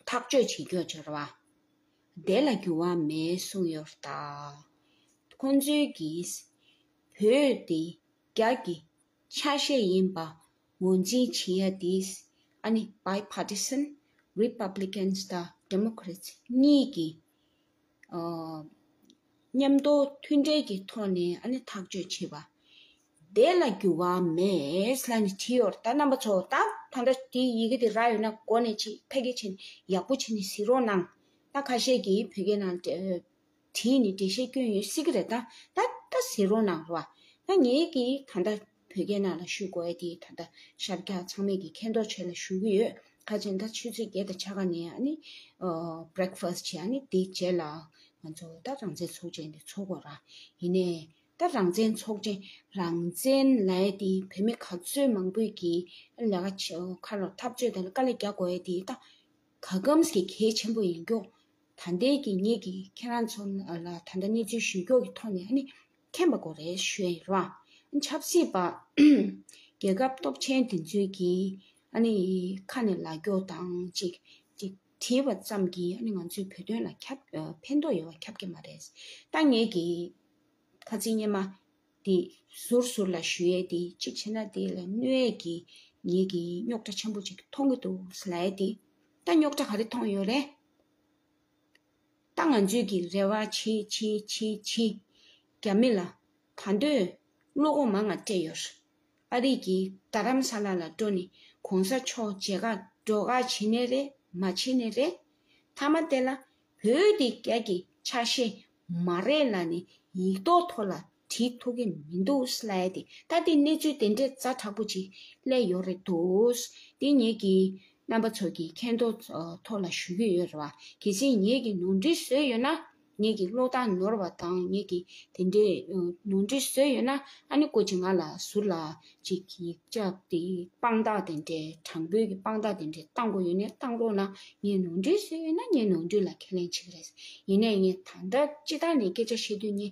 ཐག་གཅོད་བྱེད་རྒྱུ་བྱ་ར་བ། དེ་ལ་འགྱུར་བ་མེད་གསུངས་ཡོད་ད། ཁོང་ཚོའི་གིས་བོད་དེ་རྒྱ་གི་ཆ་ཤས་ཡིན་པ་ངོས་འཛིན་བྱེད་ཡ་དེས་ཨ་ནི་Bipartisan Republicans དང་Democrats གཉིས་ཀྱི་མཉམ་དུ་མཐུན་འབྲེལ་གྱི་ཐོག་ནས་ཨ་ནི་ཐག་གཅོད་བྱེད་པ། དེ་ལ་འགྱུར་བ་མེད་ལབ་ནས་བྲིས་ཡོད་རེད། ད་རྣམ་པ་ཚོ་ད་ད་ལྟ་དེའི་ཡི་གེ་དེ་རག་ཡོད་ན་འགོ་ནས་ཅིག་ཕ་གི་བྱས་ནས་ཡག་པོ་བྱས་ནས་གཟིགས་རོགས་གནང་། ད་ཁ་ཤས་ཀྱིས་བོད་སྐད་ནང་བྲིས་ནས་འགྲེལ་བཤད་སྐྱོན་ཡོད་སྲིད་ཀྱི་རེད། ད་ད་ད་གཟིགས་རོགས་གནང་རོགས། ད་ངེད་ཀྱིས་ད་ལྟ་བོད་སྐད་ནང་ལ་ཞུ་དགོས་ཡ་དེ་ད་ལྟ་ཤར་རྒྱག་ཚང་མས་ཀྱིས་མཁྱེན་རྟོགས་བྱས་ལ་ཞུ་གི་ཡོད། ཁ་ཅིག་ད་ཆུ་ཚོད་བརྒྱད་དང་ཕྱེད་ཀ་ནས་ཨ་ནི་breakfast བྱས། ཨ་ནི་དེའི་རྗེས་ལ་ང་ཚོ་ད་རང་བཙན་ཚོགས་ཆེན་དེ་ཚོགས་དགོས་ར། ཡིན་ནའི་ད་རང་བཙན་ཚོགས་ཆེན་རང་བཙན་ལབ་ཡ་དེ་བོད་མི་ག་ཚོད་མང་པོས་ཀྱིས་ལས་ཀ་བྱེད་ཁ་ལོ་འཐབ་རྩོད་དང་དཀའ་ལས་རྒྱག་དགོས་ཡ་དེ་ད་ག་གམ་གྱི་གལ་ཆེན་པོ་ཡིན་རྒྱུ། ད་ལྟའི་གི་ངེད་ཀྱིས་ཁྱེད་རང་ཚོ་ལ་ད་ལྟ་གནས་ཚུལ་ཞུ་རྒྱུ་གི་ཐོག་ནས་ཨ་ནི་མཁྱེན་པ་དགོས་རེད་ཞུ་ཡ་ཡིན་ར། ཆབ་སྲིད་པ་རྒྱལ་ཁབ་སྟོབས་ཆེན་དེ་ཚོས་ཀྱིས་ཨ་ནི་ཁ་ནས་ལབ་རྒྱུ་དང་ཅིག་ཅིག་བྲིས་པ་ཙམ་གྱིས་ཨ་ནི་ང་ཚོའི་བོད་དོན་ལ་ཁྱབ་ཕན་ཐོགས་ཡོད་པ་ཁྱབ་ཀྱི་མ་རེད། ད་ངེད་ཀྱིས་ཁ་ཚིག་སྔོན་མ་དེ་ཟུར་ཟུར་ལ་ཞུ་ཡས་དེ་གཅིག་བྱས་ན་དེ་ལ་གནོད་ཡས་ཀྱི་ངེད་ཀྱིས་རྙོག་དྲ་ཆེན་པོ་ཅིག་མཐོང་གི་འདུག་ཟེར་ལབ་ཡས་དེ། ད་རྙོག་དྲ་ག་རེ་མཐོང་ཡོད་རེད། ད་ང་ཚོས་ཀྱི་རེ་བ་བྱེད་བྱེད་བྱེད་བྱེད། རྒྱ་མི་ལ་ད་འདོད་བློ་ཁོག་མང་ང་སྤྲད་ཡོད། ཨ་རི་གིས་རྡ་རམ་ས་ལ་ལ་འགྲོ་ནས་གོང་ས་མཆོག་མཇལ་ཁ་འགྲོ་ག་བྱེད་ནས་རེད་མ་བྱེད་ནས་རེད། མཐའ་མ་དེ་ལ་བོད་དེ་རྒྱ་གི་ཆ་ཤས་མ་རེད་ལབ་ནས་ཡིག་ཐོག་ཐོག་ལ་བྲིས་ཐུབ་ཀྱི་མི་འདུག་ལབ་ཡ་དེ། ད་དེ་གནས་ཚུལ་དེ་འདྲས་ཛ་དྲག་པོ་ཅིག་སླེབས་ཡོད་རེད་འདུག་དེ་ངེད་ཀྱིས་རྣམ་པ་ཚོ་གི་མཁྱེན་རྟོགས་ཐོག་ལ་ཞུ་གི་ཡོད་རེད་བ། གལ་སྲིད་ངེད་ཀྱིས་ནོར་འཁྲུལ་བཟོས་ཡོད་ན། ངེད་ཀྱི་ཀློག་སྟངས་ནོར་བ་དང་ངེད་ཀྱིས་དེ་འདྲས་ནོར་འཁྲུལ་བཟོས་ཡོད་ན། ཨ་ནི་སྐུ་མཁྱེན་ང་ལ་ཟུར་ལ་ཅིག་ཡིག་ཆ་དེ་དཔང་རྟགས་དེ་འདྲས་དྲང་པོའི་གི་དཔང་རྟགས་དེ་འདྲས་བཏང་དགོས་ཡོད་ནས་བཏང་རོགས་གནང་། ངས་ནོར་འཁྲུལ་བཟོས་ཡོད་ན་ངས་ནོར་འཁྲུལ་ལ་ཁས་ལེན་བྱེད་ཀྱི་རེད། ཡིན་ནའི་ངས་ད་ལྟ་སྤྱིར་བཏང་ནས་སྐད་ཆ་བཤད་དུས་ངས་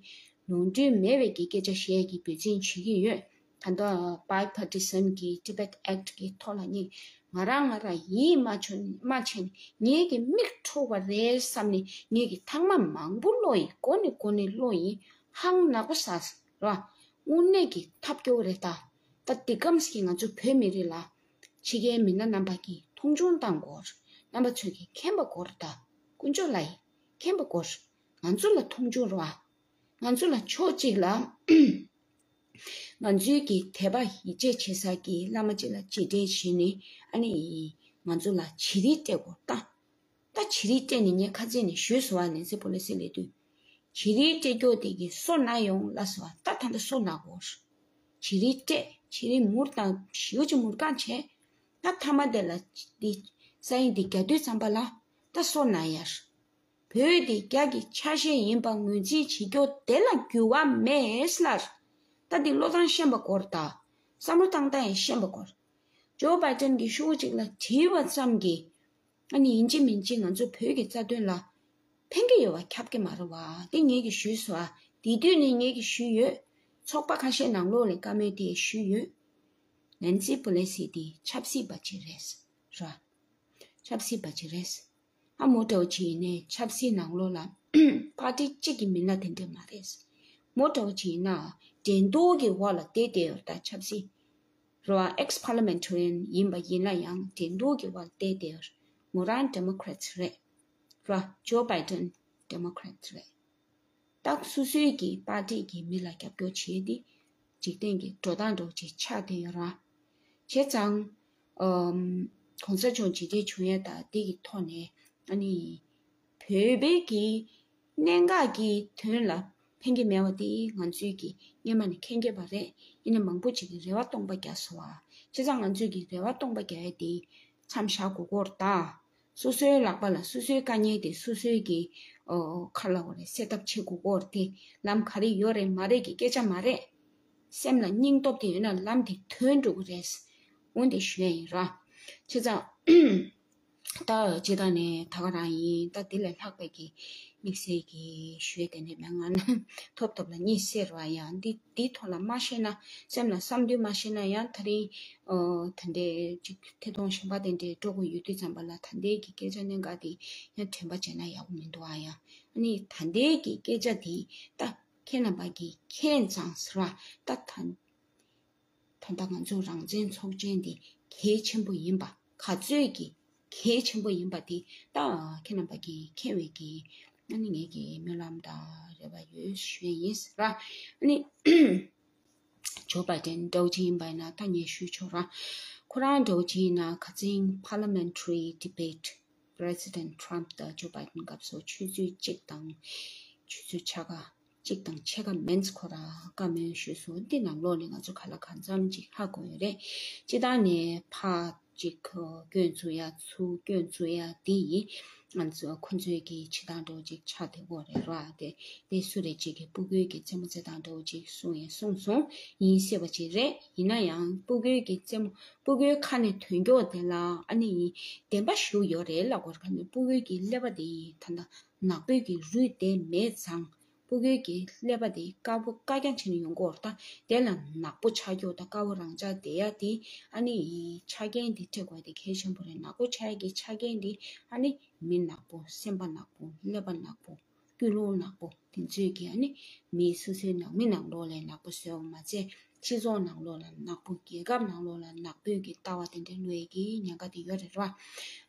ནོར་འཁྲུལ་མེད་པའི་གི་སྐད་ཆ་བཤད་ཡས་ཀྱི་འབད་བརྩོན་བྱེད་ཀྱི་ཡོད། ད་ལྟ་Bipartisan གི་Tibet Act གི་ཐོག་ལ་ངས་ང་རང་ང་རང་ཡིད་མ་ཆེས་མ་ཆེས་ནས་ངེད་ཀྱི་མིག་འཁྲུལ་བ་རེད་བསམ་ནས་ངེད་ཀྱི་ཐེངས་མ་མང་པོ་ཀློག་ཡིན། འགོ་ནས་འགོ་ནས་ཀློག་ཡིན། ཧང་ནག་པོ་ཟ་ར། དངོས་གནས་ཀྱི་ཐབས་སྐྱོ་བོ་རེད་ད། ད་འདི་གམ་ཞིག་ང་ཚོ་བོད་མི་རིགས་ལ་ཕྱི་རྒྱལ་མི་སྣ་རྣམ་པ་གིས་མཐོང་ཆུང་བཏང་དགོས། རྣམ་པ་ཚོས་ཀྱིས་མཁྱེན་པ་དགོས་རེད་ད། དཀོན་མཆོག་ལ་ཡིན་མཁྱེན་པ་དགོས། ང་ཚོ་ལ་མཐོང་ཆུང་རོགས་ཨ། ང་ཚོ་ལ་ཕྱོགས་གཅིག་ལ་ང་ཚོའི་གི་དད་པ་ཡིད་ཆེས་བྱེད་ས་གི་བླ་མ་གཅིག་ལ་རྗེས་དྲན་བྱས་ནས་ཨ་ནི་ང་ཚོ་ལ་བྱི་རིལ་སྤྲད་དགོས་ད། ད་ ད་བྱི་རིལ་སྤྲད་ནས་ངས་ཁ་སང་ནས་ཞུས་སོང་བ། ནེན་སི་པོ་ལོ་སི་སླེབས་དུས་བྱི་རིལ་སྤྲད་རྒྱུ་དེ་གི་སོ་ན་ཡོང་ལབ་སོང་བ། ད་ད་ལྟ་སོ་ན་གོ། བྱི་རིལ་སྤྲད། བྱི་རིལ་མུར་དང་ཞེ་པོ་ཅིག་མུར་གང་བྱས། ད་མཐའ་མ་དེ་ལ་འདི་ས་ཡིན་འདི་རྒྱག་དུས་ཙམ་པ་ལ་ད་སོ་ན་ཡར། བོད་འདི་རྒྱ་གི་ཆ་ཤས་ཡིན་པ་ངོས་འཛིན་བྱེད་རྒྱུ་དེ་ལ་འགྱུར་བ་མེད་ལབ། ད་འདི་བློ་བཟང་ཤན་པ་སྐོར་དང་བསམ་བློ་བཏང་སྟངས་ཡང་ཤན་པ་སྐོར། ཇོ་བྷའི་ཏན་གྱིས་ཤོག་གཅིག་ལ་བྲིས་པ་ཙམ་གྱིས། ཨ་ནི་ཡིན་གཅིག་མིན་གཅིག་ང་ཚོ་བོད་ཀྱི་རྩ་དོན་ལ་ཕན་གྱི་ཡོད་པ་ཁྱབ་ཀྱི་མ་རེད་བ། དེ་ངེད་ཀྱིས་ཞུས་སོང་ཨ། དེ་དུས་ནས་ངེད་ཀྱིས་ཞུས་ཡོད། ཚོགས་པ་ཁ་ཤས་ནང་ལོགས་ལ་བཀའ་མོལ་དེ་ཞུས་ཡོད། ནན་སི་པོ་ལེ་སི་དེ་ཆབ་སྲིད་པ་ཅིག་རེད། ར། ཆབ་སྲིད་པ་ཅིག་རེད། ཨ་མོ་འདྲ་བོ་ཅིག་ཡིན་ནའི་ཆབ་སྲིད་ནང་ལོགས་ལ་པར་ཏི་གཅིག་གི་མི་སྣ་དེ་འདྲས་མ་རེད། མོ་འདྲ་བོ་ཅིག་ཡིན་ན་འགྲན་བསྡུར་གྱི་འོག་ལ་བསྡད་བསྡད་ཡོད་རེད། ད་ཆབ་སྲིད་རོ། ཨེག་སི་པར་ལི་མེན་ཊ་རི་ཡན་ཡིན་པ་ཡིན་ན་ཡང་འགྲན་བསྡུར་གྱི་འོག་ལ་བསྡད་བསྡད་ཡོད་རེད། མོ་རང་ཌེ་མོ་ཀ་རེ་ཊི་རེད། རོ། ཇོ་བྷའི་ཏན་ཌེ་མོ་ཀ་རེ་ཊི་རེད། ད་སོ་སོའི་གི་པར་ཏི་གི་མི་ལ་རྒྱབ་སྐྱོར་བྱེད་དེ་འཇིག་རྟེན་གྱི་འགྲོ་སྟངས་འདྲ་བོ་ཅིག་ཆགས་བསྡད་ཡོད་ར། བྱས་ཙང་། ཨམ། གོང་ས་མཆོག་མཇལ་འཕྲད་བྱུང་ཡས་དང་དེ་གི་ཐོག་ནས་ཨ་ནི་བོད་པའི་གི་གནད་འགག་གི་དོན་ལ་ཕན་གྱི་མེད་པ་དེ་ང་ཚོའི་གི་སྔོན་མ་ནས་མཁྱེན་གྱི་ཡོད་པ་རེད། ཡིན་ན་མང་པོ་ཅིག་གིས་རེ་བ་སྟོང་པ་རྒྱག་སོང་བ། བྱས་ཙང་ང་ཚོས་གི་རེ་བ་སྟོང་པ་རྒྱག་ཡས་དེ་མཚམས་བཞག་དགོས་ཀྱི་ཡོད་རེད་ད། སོ་སོའི་ལག་པ་ལ་སོ་སོའི་དཀའ་ངལ་དེ་སོ་སོའི་གི་ཨོ་ཁ་ལ་འོ་རེད་སེལ་ཐབས་བྱེད་དགོས་ཀྱི་ཡོད་རེད་དེ། ལམ་ག་རེ་ཡོད་རེད་མ་རེད་ཀྱི་སྐད་ཆ་མ་རེད། སེམས་ལ་སྙིང་སྟོབས་དེ་ཡོད་ན་ལམ་དེ་ཐོན་འགྲོ་གི་རེད། འོན་ཏེ་ཞུ་ཡ་ཡིན་ར། བྱས་ཙང་། ད་སྤྱིར་བཏང་ནས་ད་ག་རང་ཡིན། ད་དེ་ལས་ལྷག་པའི་གི་དམིགས་བསལ་གྱི་ཞུ་ཡ་དེ་འདྲས་མེད། ང་ནི་ཐོབ་ཐོབ་ལ་གཉིད་སད་ར། ཡང་འདི་འདིའི་ཐོག་ལ་མ་བཤད་ན། སེམས་ལ་བསམ་དུས་མ་བཤད་ན་ཡང་དེ་རིང་ཨོ་ད་འདྲས་ཅིག་ཐད་གཏོང་གཞན་པ་དེ་འདྲས་འགྲོ་དགོས་ཡོད་དུས་ཙམ་པ་ལ་ད་ལྟའི་གི་སྐད་ཆ་གནད་འགག་དེ་ཡང་དྲན་པ་བྱས་ན་ཡག་པོ་མི་འདུག་ཨ། ཡང་ཨ་ནི་ད་ལྟའི་གི་སྐད་ཆ་དེ་ད་ཁྱེད་རྣམ་པ་གིས་མཁྱེན་ཙང་ཟེར་བ། ད་ད་ད་ལྟ་ང་ཚོ་རང་བཙན་ཚོགས་ཆེན་དེ་གལ་ཆེན་པོ་ཡིན་པ། ག་ཚོད་ཀྱི་གལ་ཆེན་པོ་ཡིན་པ་དེ་ད་ཁྱེད་རྣམ་པ་གིས་མཁྱེན་པའི་གི་ཨ་ནི་ངེད་ཀྱི་སྨོན་ལམ་དང་རེ་བ་ཡོད་ཞུ་ཡས་ཡིན་ཟེར་བ། ཨ་ནི་ཇོ་བྷའི་ཏན་འདྲ་བོ་ཅིག་ཡིན་པ་ཡིན་ན་ད་ངས་ཞུས་ཆོག་ར། ཁོ་རང་འདྲ་བོ་ཅིག་ཡིན་ན་ཁ་སང་parliamentary debate President Trump དང་ཇོ་བྷའི་ཏན་སྐབས་སུ་ཆུ་ཚོད་གཅིག་དང་ཆུ་ཚོད་ཕྱེད་ཀ་གཅིག་དང་ཕྱེད་ཀ་མིན་ཙམ་ཁོ་རང་བཀའ་མོལ་ཞུས་སོང་། འདི་ནང་ལོགས་ནས་ང་ཚོ་ག་ལ་གང་འཚམ་ཅིག་ཧ་གོ་ཡོད་རེད། སྤྱིར་བཏང་ནས་ཕར་ཅིག་སྐྱོན་འཛུགས་ཡ་ཚུར་སྐྱོན་འཛུགས་ཡ་འདི་ཡིན། ང་ཚོ་ཁོ་ཚོའི་གི་བྱེད་སྟངས་འདྲ་བོ་ཅིག་ཆགས་བསྡད་ཡོད་རེད་ར། དེ་དེ་སུ་རེད་ཅིག་གིས་སྤུ་གུའི་གི་རྩེད་མོ་རྩེ་སྟངས་འདྲ་བོ་ཅིག་གསུངས་ཡང་གསུངས་སོང་། ཡིན་སྲིད་པ་ཅིག་རེད། ཡིན་ན་ཡང་སྤུ་གུའི་གི་རྩེད་མོ་སྤུ་གུའི་ཁ་ནས་ཐོན་ཀྱོག་དེ་ལ་ཨ་ནི་བདེན་པ་ཞིག་ཡོད་རེད་ལབ་དགོས་རེད། ཁ་ནས་སྤུ་གུའི་གི་ཀླད་པ་དེ་ད་ལྟ་ནག་པོའི་གི་རུས་དེ་མེད་ཙང་། སྤུ་གུའི་གི་ཀླད་པ་དེ་དཀར་པོ་དཀར་རྐྱང་བྱས་ནས་ཡོང་གི་ཡོད་རེད། ད་དེ་ལ་ནག་པོ་ཆགས་ཀྱོག་དང་དཀར་པོ་རང་འཇགས་བསྡད་ཡ་དེ་ཨ་ནི་ཆ་རྐྱེན་དེ་སྤྲད་དགོས་དེ་གལ་ཆེན་པོ་རེད། ནག་པོ་ཆགས་ཡ་གི་ཆ་རྐྱེན་དེ་ཨ་ནི་མི་ནག་པོ། སེམས་པ་ནག་པོ། ཀླད་པ་ནག་པོ། ཀུན་སློང་ནག་པོ། དེ་ཚོས་ཀྱིས་ཨ་ནི་མི་སོ་སོའི་ནང་མི་ནང་ལོགས་ལ་ནག་པོ་བཟོས་པ་མ་ཚད། སྤྱི་ཚོགས་ནང་ལོགས་ལ་ནག་པོ། རྒྱལ་ཁབ་ནང་ལོགས་ལ་ནག་པོའི་གི་ལྟ་བ་དེ་འདྲ་བསླུ་ཡས་ཀྱི་ཉེན་ཁ་དེ་ཡོད་རེད་ར།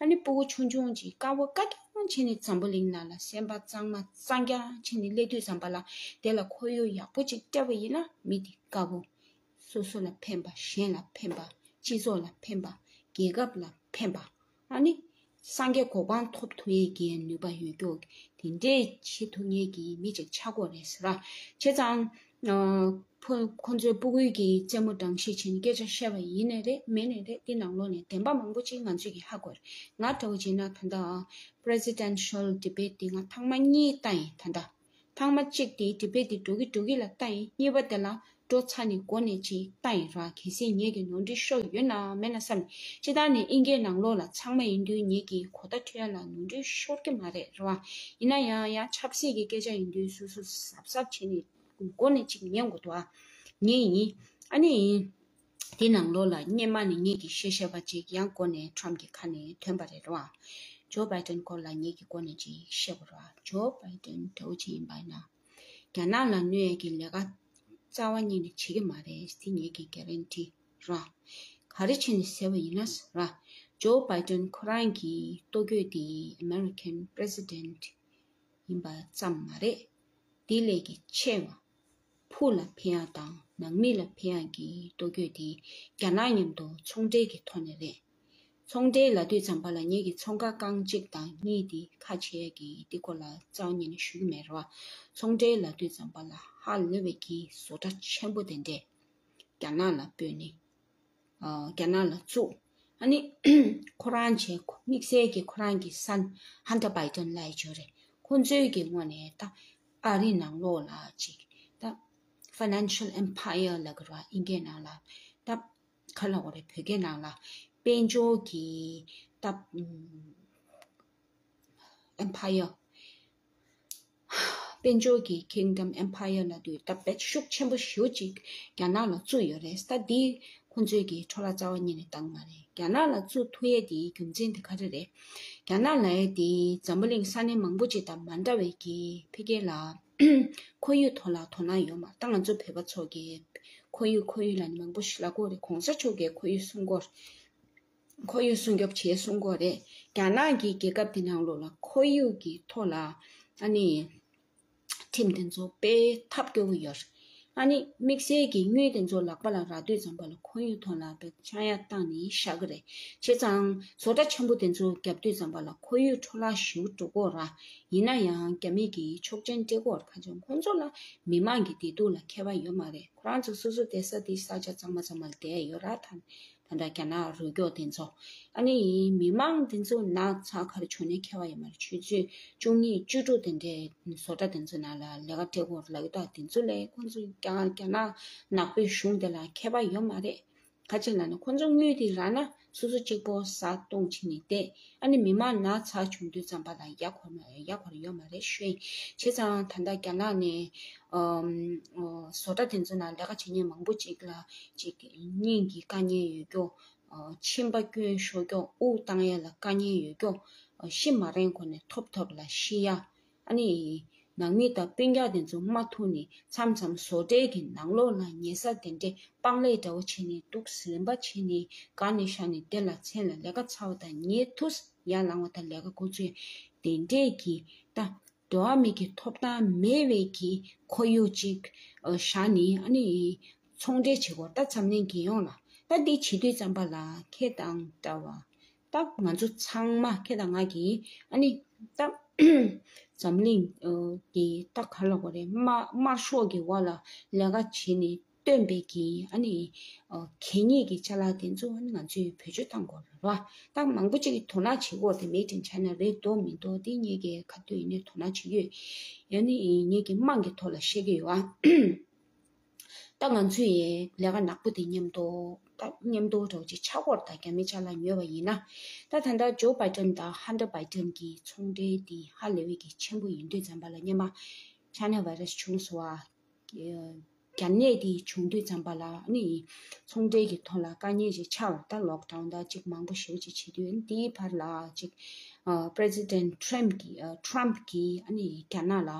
ཨ་ནི་སྤུ་གུ་ཆུང་ཆུང་ཅིག་དཀར་པོ་དཀར་རྐྱང་བྱས་ནས་འཛམ་བུ་གླིང་ནང་ལ་སེམས་པ་གཙང་མ་གཙང་རྐྱང་བྱས་ནས་སླེབས་དུས་ཙམ་པ་ལ། དེ་ལ་ཁོར་ཡུག་ཡག་པོ་ཅིག་སྤྲད་པ་ཡིན་ན་མི་དེ་དཀར་པོ། སོ་སོ་ལ་ཕན་པ། གཞན་ལ་ཕན་པ། སྤྱི་ཚོགས་ལ་ཕན་པ། རྒྱལ་ཁབ་ལ་ཕན་པ། ཨ་ནི་སངས་རྒྱས་གོ་འཕང་ཐོབ་ཐུབ་ཡས་ཀྱི་ནུས་པ་ཡོད་ཀྱོག་དེ་འདྲས་བྱེད་ཐུབ་མཁན་གྱི་མི་ཅིག་ཆགས་དགོས་རེད་ཟེར་ར། བྱས་ཙང་། ཨ། ཕོ་ཁོ་ཚོའི་སྤུ་གུའི་གི་རྩེད་མོ་སྦྲང་ཤི་བྱས་ནས་སྐད་ཆ་བཤད་པ་ཡིན་ནའི་རེད། མིན་ནའི་རེད། དེ་ནང་ལོགས་ནས་བདེན་པ་མང་པོ་ཅིག་ང་ཚོས་ཀྱི་ཧ་གོ་རེད། ང་འདྲ་བོ་བྱས་ན་ད་ལྟ་presidential debate དེ་ང་ཐེངས་མ་གཉིས་བལྟས་ཡིན། ད་ལྟ་ཐེངས་མ་གཅིག་དེ་debate དེ་འགྲོ་གི་འགྲོ་གི་ལ་བལྟས་ཡིན། གཉིས་པ་དེ་ལ་འགྲོ་ཚར་ནས་འགོ་ནས་ཅིག་བལྟས་ཡིན་ར། གལ་སྲིད་ངེད་ཀྱི་ནོར་འཁྲུལ་ཤོར་ཡོད་ན་མེད་ན་བསམ་ནས། སྤྱིར་བཏང་ནས་ཨིན་སྐད་ནང་ལོགས་ལ་ཚང་མ་ཡིན་དུས་ངེད་ཀྱི་གོ་བརྡ་འཕྲོད་ཡ་ལ་ནོར་འཁྲུལ་ཤོར་གྱི་མ་རེད་ར་བ། ཡིན་ན་ཡང་ཡང་ཆབ་སྲིད་ཀྱི་སྐད་ཆ་ཡིན་དུས་སོ་སོ་གཟབ་གཟབ་བྱས་ནས་འགོ་ནས་ཅིག་ཉན་དགོས་འདུག་ཨ། ངས་ཡིན། ཨ་ནི་ཡིན། དེ་ནང་ལོགས་ལ་སྔོན་མ་ནས་ངེད་ཀྱིས་བཤད་བཤད་པ་ཅིག་ཡང་འགོ་ནས་ཊམ་གྱི་ཁ་ནས་ཐོན་པ་རེད་ར་བ། ཇོ་བྷའི་ཏན་སྐོར་ལ་ངེད་ཀྱིས་འགོ་ནས་ཅིག་བཤད་པ་ར་བ། ཇོ་བྷའི་ཏན་འདྲ་བོ་ཅིག་ཡིན་པ་ཡིན་ན། རྒྱ་ནག་ལ་གནོད་ཡས་ཀྱི་ལས་ཀ་རྩ་བ་ཉིད་ནས་བྱེད་ཀྱི་མ་རེད། དེ་ངེད་ཀྱི་གྷ་རན་ཊི་ར། ག་རེ་བྱས་ནས་ཟེར་བ་ཡིན་ན་ར། ཇོ་བྷའི་ཏན་ཁོ་རང་གི་ལྟོ་གོས་དེ་ཨ་མེ་རི་ཀན་པི་རེ་སི་ཌེན་ཊི་ཡིན་པ་ཙམ་མ་རེད། དེ་ལས་ཀྱི་ཆེ་བ། ཕུགས་ལ་ཕན་ཡག་དང་ནང་མི་ལ་ཕན་ཡག་གི་ལྟོ་གོས་དེ་རྒྱ་ནག་མཉམ་དུ་ཚོང་འབྲེལ་གྱི་ཐོག་ནས་རེད། ཚོང་འབྲེལ་ལབ་དུས་ཙམ་པ་ལ་ངེད་ཀྱི་ཚོང་ཁང་རྐང་གཅིག་དང་གཉིས་དེ་ཁ་ཕྱེ་ཡས་ཀྱི་དེ་སྐོར་ལ་རྩ་བ་ཉིད་ནས་ཞུ་གི་མེད་རེད་བ། ཚོང་འབྲེལ་ལབ་དུས་ཙམ་པ་ལ་ཧ་ལས་པའི་གི་བཟོ་གྲྭ་ཆེན་པོ་དེ་འདྲས་རྒྱ་ནག་ལ་སྤོས་ནས། ཨ། རྒྱ་ནག་ལ་བཙུགས། ཨ་ནི་ཁོ་རང་བྱས་དམིགས་བསལ་གྱི་ཁོ་རང་གི་སན་ཧན་ཏར་བྷའི་ཏན་ལབ་ཡས་ཅིག་ཡོད་རེད། ཁོ་ཚོའི་གི་ངོས་ནས་ད་ཨ་རི་ནང་ལོགས་ལ་ཅིག་ད་ཕའི་ནན་ཤལ་ཨེམ་པ་ཡར་ལབ་དགོས་རེད་བ། ཨིན་སྐད་ནང་ལ། ད་ག་ལབ་དགོས་རེད། བོད་སྐད་ནང་ལ་དཔལ་འབྱོར་གྱི་ད་ཨེམ་པ་ཡར། དཔལ་འབྱོར་གྱི་ཀིང་ཌམ་ཨེམ་པ་ཡར་ལབ་དུས་ད་དཔེ་ཤུགས་ཆེན་པོ་ཞེ་པོ་ཅིག་རྒྱ་ནག་ལ་བཙུགས་ཡོད་རེད། ད་འདི་ཁོང་ཚོས་ཀྱི་འཕྲོ་བརླག་རྩ་བ་ཉིད་ནས་བཏང་མ་རེད། རྒྱ་ནག་ལ་བཙུགས་ཐུབ་ཡས་དེའི་རྒྱུ་མཚན་དེ་ག་རེ་རེད། རྒྱ་ནག་ལབ་ཡས་དེ་འཛམ་བུ་གླིང་ས་གནས་མང་པོ་ཅིག་དང་མ་འདྲ་བའི་གི་ཕ་གི་ལ་ཁོར་ཡུག་ཐོག་ལ་དོ་སྣང་ཡོད་མ། ད་ང་ཚོ་བོད་པ་ཚོ་གི་ཁོར་ཡུག་ཁོར་ཡུག་ལབ་ནས་མང་པོ་ཞིག་ལབ་ཀྱི་ཡོད་རེད། གོང་ས་མཆོག་གིས་ཁོར་ཡུག་སྲུང་སྐོར། ཁོར་ཡུག་སྲུང་སྐྱོབ་བྱེད་གསུང་གི་ཡོད་རེད། རྒྱ་ནག་གི་རྒྱལ་ཁབ་དེ་ནང་ལོགས་ལ་ཁོར་ཡུག་གི་ཐོག་ལ་ཨ་ནི་ཁྲིམས་དེ་ཚོ་དཔེ་ཐབས་སྐྱོ་པོ་ཡོད་རེད། ཨ་ནི་དམིགས་བསལ་གྱི་དངུལ་དེ་ཚོ་ལག་པ་ལ་རག་དུས་ཙམ་པ་ལ་ཁོར་ཡུག་ཐོག་ལ་དཔེ་ཆག་ཡག་བཏང་ནས་བཞག་གི་རེད། བྱས་ཙང་བཟོ་གྲྭ་ཆེན་པོ་དེ་ཚོ་བརྒྱབ་དུས་ཙམ་པ་ལ་ཁོར་ཡུག་འཕྲོ་བརླག་ཞེ་པོ་འགྲོ་གི་ཡོད་རེད། ཡིན་ན་ཡང་རྒྱ་མི་གིས་ཆོག་མཆན་སྤྲད་ཀྱི་ཡོད་རེད། ཁ་ཆེ་ཁོང་ཚོ་ལ་མི་མང་གི་བདེ་སྡུག་ལ་ཁྱད་པར་ཡོད་མ་རེད། ཁོ་རང་ཚོ་སོ་སོ་བསྡད་ས་དེ་ས་ཆ་གཙང་མ་གཙང་མ་ལ་བསྡད་ཡོད་ར། ད་ད་ལྟ་རྒྱ་ནག་རུ་སྐྱོག་དེ་ཚོ། ཨ་ནི་མི་མང་དེ་ཚོ་ན་ཚ་ག་རེ་བྱུང་ནའི་ཁྱད་པར་ཡོད་མ་རེད། ཆུ་ཚོད་བཅུ་གཉིས་བཅུ་དྲུག་དེ་འདྲའི་བཟོ་གྲྭ་དེ་ཚོ་ནང་ལ་ལས་ཀ་སྤྲད་ཀྱི་ཡོད་རེད་ལབ་ཀྱི་འདུག་དེ་ཚོ་ལས་ཁོང་ཚོ་རྒྱ་རྒྱ་ནག་ནག་པོའི་གཞུང་དེ་ལ་ཁྱད་པར་ཡོད་མ་རེད། ག་ཅི་ལབ་ན་ཁོང་ཚོ་དངུལ་དེ་རག་ན་སོ་སོ་གཅིག་པོ་ཟ་བཏུང་བྱས་ནས་བསྡད། ཨ་ནི་མི་མང་ན་ཚ་བྱུང་དུས་ཙམ་པ་ལ་ཡ་འཁོར་ན་ཡ་འཁོར་ཡོད་མ་རེད་ཞུ་ཡིན། བྱས་ཙང་ད་ལྟ་རྒྱ་ནག་ནས་ཨམ་ཨོ་བཟོ་གྲྭ་དེ་ཚོ་ནང་ལས་ཀ་བྱེད་མཁན་མང་པོ་ཅིག་ལ་ཅིག་སྙིང་གི་དཀའ་ངལ་ཡོད་ཀྱོག་ཨོ་མཆིན་པ་སྐྱོན་ཤོར་ཀྱོག་དབུགས་བཏང་ཡ་ལ་དཀའ་ངལ་ཡོད་ཀྱོག་ཨོ་ཤི་མ་རན་གོང་ནས་ཐོབ་ཐོབ་ལ་ཤི་ཡ། ཨ་ནི་ནང་མི་དང་སྤུན་ཀྱག་དེ་ཚོ་མ་ཐུག་ནས་མཚམས་མཚམས་བཟོ་གྲྭའི་གི་ནང་ལོགས་ལ་ཉལ་ས་དེ་འདྲས་སྤང་ལེབ་འདྲ་བོ་བྱས་ནས་འདུག་སེ་རིམ་པ་བྱས་ནས་སྒང་ནས་བཞག་ནས་དེ་ལ་མཚན་ལ་ལས་ཀ་ཚར་བ་དང་ཉལ་ཐུབ་ཡར་ལངས་པ་དང་ལས་ཀ་འགོ་ཚུགས་དེ་འདྲས་ཀྱི་ད་འགྲོ་བ་མི་གི་ཐོབ་ཐང་མེད་པའི་གི་ཁོར་ཡུག་ཅིག་བཞག་ནས་ཨ་ནི་ཚོང་འབྲེལ་བྱེད་དགོས། ད་འཛམ་གླིང་རྒྱལ་ཡོངས་ལ་ད་འདི་བྱེད་དུས་ཙམ་པ་ལ་ཁྱེད་དང་འདྲ་བ། ད་ང་ཚོ་ཚང་མ་ཁྱེད་དང་ང་གིས་ཨ་ནི་ད་འཛམ་གླིང་ཨ་གི་ད་ག་ལབ་དགོས་རེད། དམར་དམར་ཤོག་གི་འོག་ལ་ལས་ཀ་བྱེད་ནས་བཏོན་པའི་གི་ཨ་ནི་ཨ་གད་སྙིགས་ཀྱི་ཅ་ལག་དེ་ཚོ་ཨ་ནི་ང་ཚོས་བེད་སྤྱོད་བཏང་དགོས་རེད་བ། ད་མང་པོ་ཅིག་གིས་དོ་སྣང་བྱེད་དགོས་དེ་Made in China རེད་འདུག་མི་འདུག་དེ་ངེད་ཀྱིས་ག་དུས་ཡིན་ནའི་དོ་སྣང་བྱེད་ཀྱི་ཡོད། ཡང་ནི་ངེད་ཀྱི་དམངས་ཀྱི་ཐོག་ལ་བཤད་ཀྱི་ཡོད་ཨ། ད་ང་ཚོས་ལས་ཀ་ནག་པོ་དེ་མཉམ་དུ་ད་མཉམ་དུ་འདྲ་བོ་ཅིག་ཆགས་སྐོར་དང་རྒྱ་མི་ཅ་ལག་ཉོས་པ་ཡིན་ན། ད་ད་ལྟ་ཇོ་བྷའི་ཏན་དང་ཧན་ཏར་བྷའི་ཏན་གྱི་ཚོང་འབྲེལ་དེ་ཧ་ལས་པའི་གི་ཆེན་པོ་ཡིན་དུས་ཙམ་པ་ལ་སྔོན་མ་ཆའི་ན་བྷའི་རས་བྱུང་སོང་བ། རྒྱ་ནད་དེ་བྱུང་དུས་ཙམ་པ་ལ་ཨ་ནི་ཚོང་འབྲེལ་གྱི་ཐོག་ལ་དཀའ་ངལ་ཅིག་ཆགས་པ། ད་ལོག་ཌའུན་དང་ཅིག་མང་པོ་ཞེ་པོ་ཅིག་བྱེད་དུས་དེའི་བར་ལ་ཅིག་ཨ་President Trump གྱིས་ཨ་Trump གྱིས་ཨ་ནི་རྒྱ་ནག་ལ་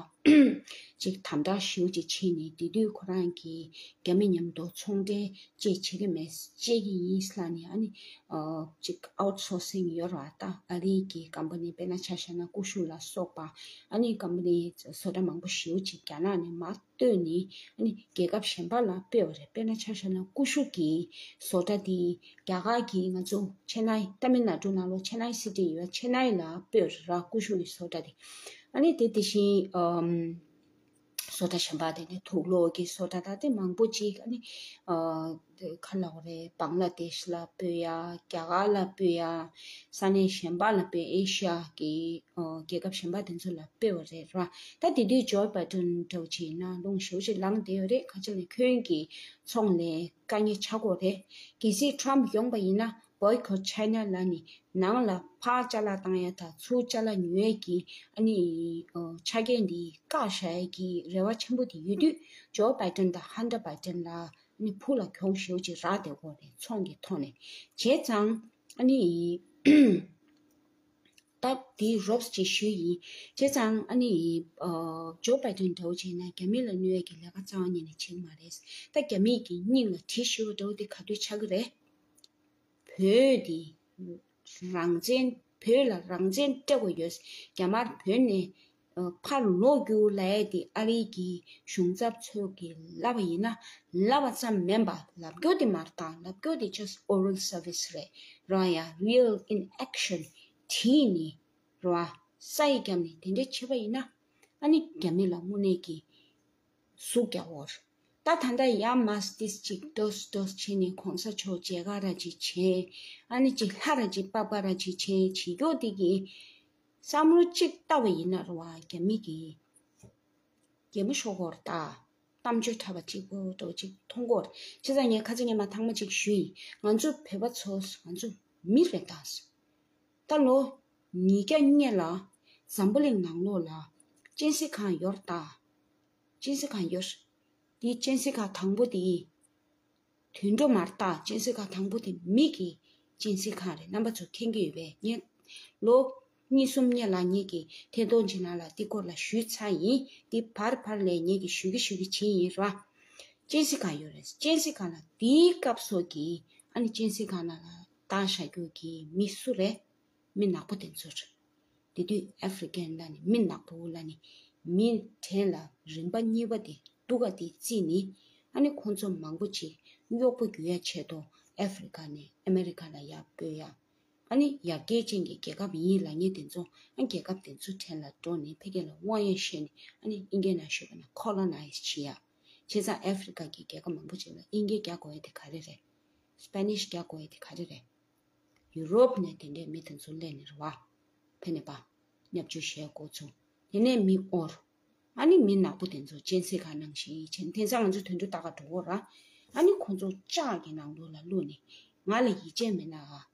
ཅིག་དམ་དྲག་ཞེ་པོ་ཅིག་བྱས་ནས་དེ་དུས་ཁོ་རང་གིས་རྒྱ་མི་མཉམ་དུ་ཚོང་འབྲེལ་ཅིག་བྱེད་ཀྱི་མེད་བྱེད་ཀྱི་ཡིན་ལབ་ནས་ཨ་ནི་ཨ་ཅིག་outsourcing ཡོད་ར། ད་ཨ་རིའི་གི་ཀམ་པ་ནི་དཔེར་ན་ཆ་བཞག་ན་ཀུ་ཤུ་ལ་སོགས་པ་ཨ་ནི་ཀམ་པ་ནི་བཟོ་གྲྭ་མང་པོ་ཞེ་པོ་ཅིག་རྒྱ་ནག་ནས་མར་བཏོན་ནས་ཨ་ནི་རྒྱལ་ཁབ་གཞན་པ་ལ་སྤོས་པ་རེད། དཔེར་ན་ཆ་བཞག་ན་ཀུ་ཤུ་གི་བཟོ་གྲྭ་དེ་རྒྱ་གར་གྱི་ང་ཚོ་ཆེ་ནའི་ཏ་མིལ་ནཱ་ཌུ་ནང་ལོགས་ཆེ་ནའི་སི་ཊི་ཡོད་ཆེ་ནའི་ལ་སྤོས་པ་རེད་ར། ཀུ་ཤུ་གི་བཟོ་གྲྭ་དེ་ཨ་ནི་དེ་དེ་བཞིན་ཨམ་བཟོ་གྲྭ་གཞན་པ་དེ་ནི་དུག་ལོག་གི་བཟོ་གྲྭ་ད་དེ་མང་པོ་ཅིག་ཨ་ནི་ཨ་ག་ལབ་དགོས་རེད། བང་ལ་དེཤ་ལ་སྤོས་ཡ། རྒྱ་གར་ལ་སྤོས་ཡ། ས་གནས་གཞན་པ་ལ་སྤོས། ཨེ་ཤི་ཡ་གི་ཨ་རྒྱལ་ཁབ་གཞན་པ་དེ་ཚོ་ལ་སྤོས་པ་རེད་ར། ད་དེ་དུས་ཇོ་བྷའི་ཏན་འདྲ་བོ་ཅིག་ཡིན་ན་རླུང་ཞེ་པོ་ཅིག་ལངས་བསྡད་ཡོད་རེད། ག་ཅི་ལབ་ན་ཁོང་གི་ཚོང་ལས་དཀའ་ངལ་ཆགས་ཀྱི་ཡོད་རེད། གལ་སྲིད་ཊམ་ཡོང་པ་ཡིན་ན་Boycott China ལབ་ནས་ནང་ལ་ཕར་ཅ་ལག་བཏང་ཡ་དང་ཚུར་ཅ་ལག་ཉོ་ཡ་གི་ཨ་ནི་ཨ་ཆ་རྐྱེན་འདི་བཀག་བཞག་ཡ་གི་རེ་བ་ཆེན་པོ་དེ་ཡོད་དུས་ཇོ་བྷའི་ཏན་དང་ཧན་ཏར་བྷའི་ཏན་ལ་ཨ་ནི་ཕུགས་ལ་གྱོང་ཞེ་པོ་ཅིག་རག་བསྡད་ཀྱི་ཡོད་རེད། ཚོང་གི་ཐོག་ནས། བྱས་ཙང་ཨ་ནི་ད་དེ་རོབ་ཅིག་ཞུས་ཡིན། བྱས་ཙང་ཨ་ནི་ཨ་ཇོ་བྷའི་ཏན་འདྲ་བོ་བྱས་ན་རྒྱ་མི་ལ་གནོད་ཡ་གི་ལས་ཀ་རྩ་བ་ཉིད་ནས་བྱེད་ཀྱི་མ་རེད། ད་རྒྱ་མིའི་གི་སྙིང་ལ་གྲི་ཤོར་བ་འདྲ་བོ་དེ་ག་དུས་ཆགས་ཀྱི་རེད། བོད་དེ་རང་བཙན། བོད་ལ་རང་བཙན་སྤྲད་དགོས་ཡོད། རྒྱ་དམར་བོད་ནས་ ཕར་ལོག་རྒྱུ་ལབ་ཡས་དེ་ཨ་རིའི་གི་གཞུང་ཚབ་ཚོས་གི་ལབ་པ་ཡིན་ན། ལབ་པ་ཙམ་མིན་པ། ལབ་རྒྱུ་དེ་མ་རེད་ད། ལབ་རྒྱུ་དེ་just oral service རེད། རེད་ཡ། Real in action བྲིས་ནས་རེད་པ། ས་ཡིག་བརྒྱབ་ནས་དེ་འདྲ་བྱས་པ་ཡིན་ན། ཨ་ནི་རྒྱ་མི་ལ་དངོས་གནས་ཀྱི་ཟུག་རྒྱག་འོར། ད་ད་ལྟ་ཡ་མ་ཏིས་ཅིག་ཏོས་ཏོས་བྱས་ནས་གོང་ས་མཆོག་མཇལ་ཁ་ར་ཅིག་བྱས། ཨ་ནི་ཅིག་ལྷ་ར་ཅིག་པག་པ་ར་ཅིག་བྱས་བྱེད་རྒྱུ་དེ་གི་བསམ་བློ་གཅིག་བཏང་བ་ཡིན་ན་རེད་པ། རྒྱ་མི་གི་གད་མོ་ཤོར་གོ་རེད་ད། གཏམ་བརྗོད་འཁྲབ་པ་གཅིག་པོ་འདྲ་བོ་གཅིག་མཐོང་གོ་རེད། བྱས་ཙང་ངས་ཁ་སང་ཉི་མ་ཐེངས་མ་གཅིག་ཞུས་ཡིན། ང་ཚོ་བོད་པ་ཚོ་ང་ཚོ་མི་རེད་ད། ད་ལོ་ཉིས་བརྒྱ་སྔོན་ལ་འཛམ་བུ་གླིང་ནང་ལོགས་ལ་གཅན་གཟན་ཁང་ཡོད་རེད་ད། གཅན་གཟན་ཁང་ཡོད་རེད། དེའི་གཅན་གཟན་ཁང་དང་པོ་དེ་དུད་འགྲོ་མ་རེད་ད། གཅན་གཟན་ཁང་དང་པོ་དེ་མི་གི་གཅན་གཟན་ཁང་རེད། རྣམ་པ་ཚོ་མཁྱེན་གྱི་ཡོད་པས། ངས་ལོ་གཉིས་གསུམ་སྔོན་ལ་ངེད་ཀྱི་ཐད་གཏོང་བྱེད་ནང་ལ་དེ་སྐོར་ལ་ཞུས་ཚར་ཡིན། དེ་བར་བར་ལས་ངེད་ཀྱིས་ཞུ་གི་ཞུ་གི་བྱེད་ཡིན་ར། གཅན་གཟན་ཁང་ཡོད་རེད། གཅན་གཟན་ཁང་ལ་དེའི་སྐབས་སོགས་ཀྱི་ཨ་ནི་གཅན་གཟན་ཁང་ནང་ལ་བཏང་བཞག་རྒྱུ་གི་མི་སུ་རེད། མི་ནག་པོ་དེ་ཚོ་རེད། དེ་དུས་ཨ་ཧྥི་རི་ཀན་ལབ་ནས་མི་ནག་པོ་ལབ་ནས་མི་གྲས་ལ་རིམ་པ་གཉིས་པ་དེ་སྡུག་ག་དེ་བརྩིས་ནས། ཨ་ནི་ཁོང་ཚོ་མང་པོ་ཅིག་གཡོག་པོ་རྒྱུག་ཡ་ཆེད་དུ་ཨ་ཧྥི་རི་ཀ་ནས་ཨ་མེ་རི་ཀ་ལ་ཡར་སྤོས་ཡ། ཨ་ནི་ཡར་རྒྱས་ཅན་གྱི་རྒྱལ་ཁབ་ཡིན་ལབ་མཁན་དེ་ཚོ། ཨ་རྒྱལ་ཁབ་དེ་ཚོ་གྲས་ལ་འགྲོ་ནས་ཕ་གི་ལ་དབང་ཡ་བཤད་ནས། ཨ་ནི་དབྱིན་སྐད་ནང་ཞུས་པ་ན་ཁོ་ལོ་ནའི་ཛི་བྱེད་ཡ། བྱས་ཙང་ཨ་ཧྥི་རི་ཀ་གི་རྒྱལ་ཁབ་མང་པོ་ཅིག་ལ་དབྱིན་སྐད་རྒྱག་དགོས་ཡ་དེ་ག་རེ་རེད། སྤེ་ནིཤ་རྒྱག་དགོས་ཡ་དེ་ག་རེ་རེད། ཡུ་རོབ་ནས་དེ་འདྲའི་མི་དེ་ཚོ་སླེབས་ནས་རེད་པ། ཕེབས་ནས་པ། བརྙས་བཅོས་བྱས་འགོ་ཚུགས། དེ་ནས་མི་དབོར། ཨ་ནི་མི་ནག་པོ་དེ་ཚོ་གཅན་གཟན་ཁང་ནང་བཞིན་བྱས། དེང་སང་ང་ཚོ་དུད་འགྲོ་ལྟ་ག་འགྲོ་གོ་ར། ཨ་ནི་ཁོང་ཚོ་ལྕགས་ཀྱི་ནང་ལོགས་ལ་བླུགས་ནས། ང་ལ་ཡིད་ཆེས་མེད་ན། ཨ།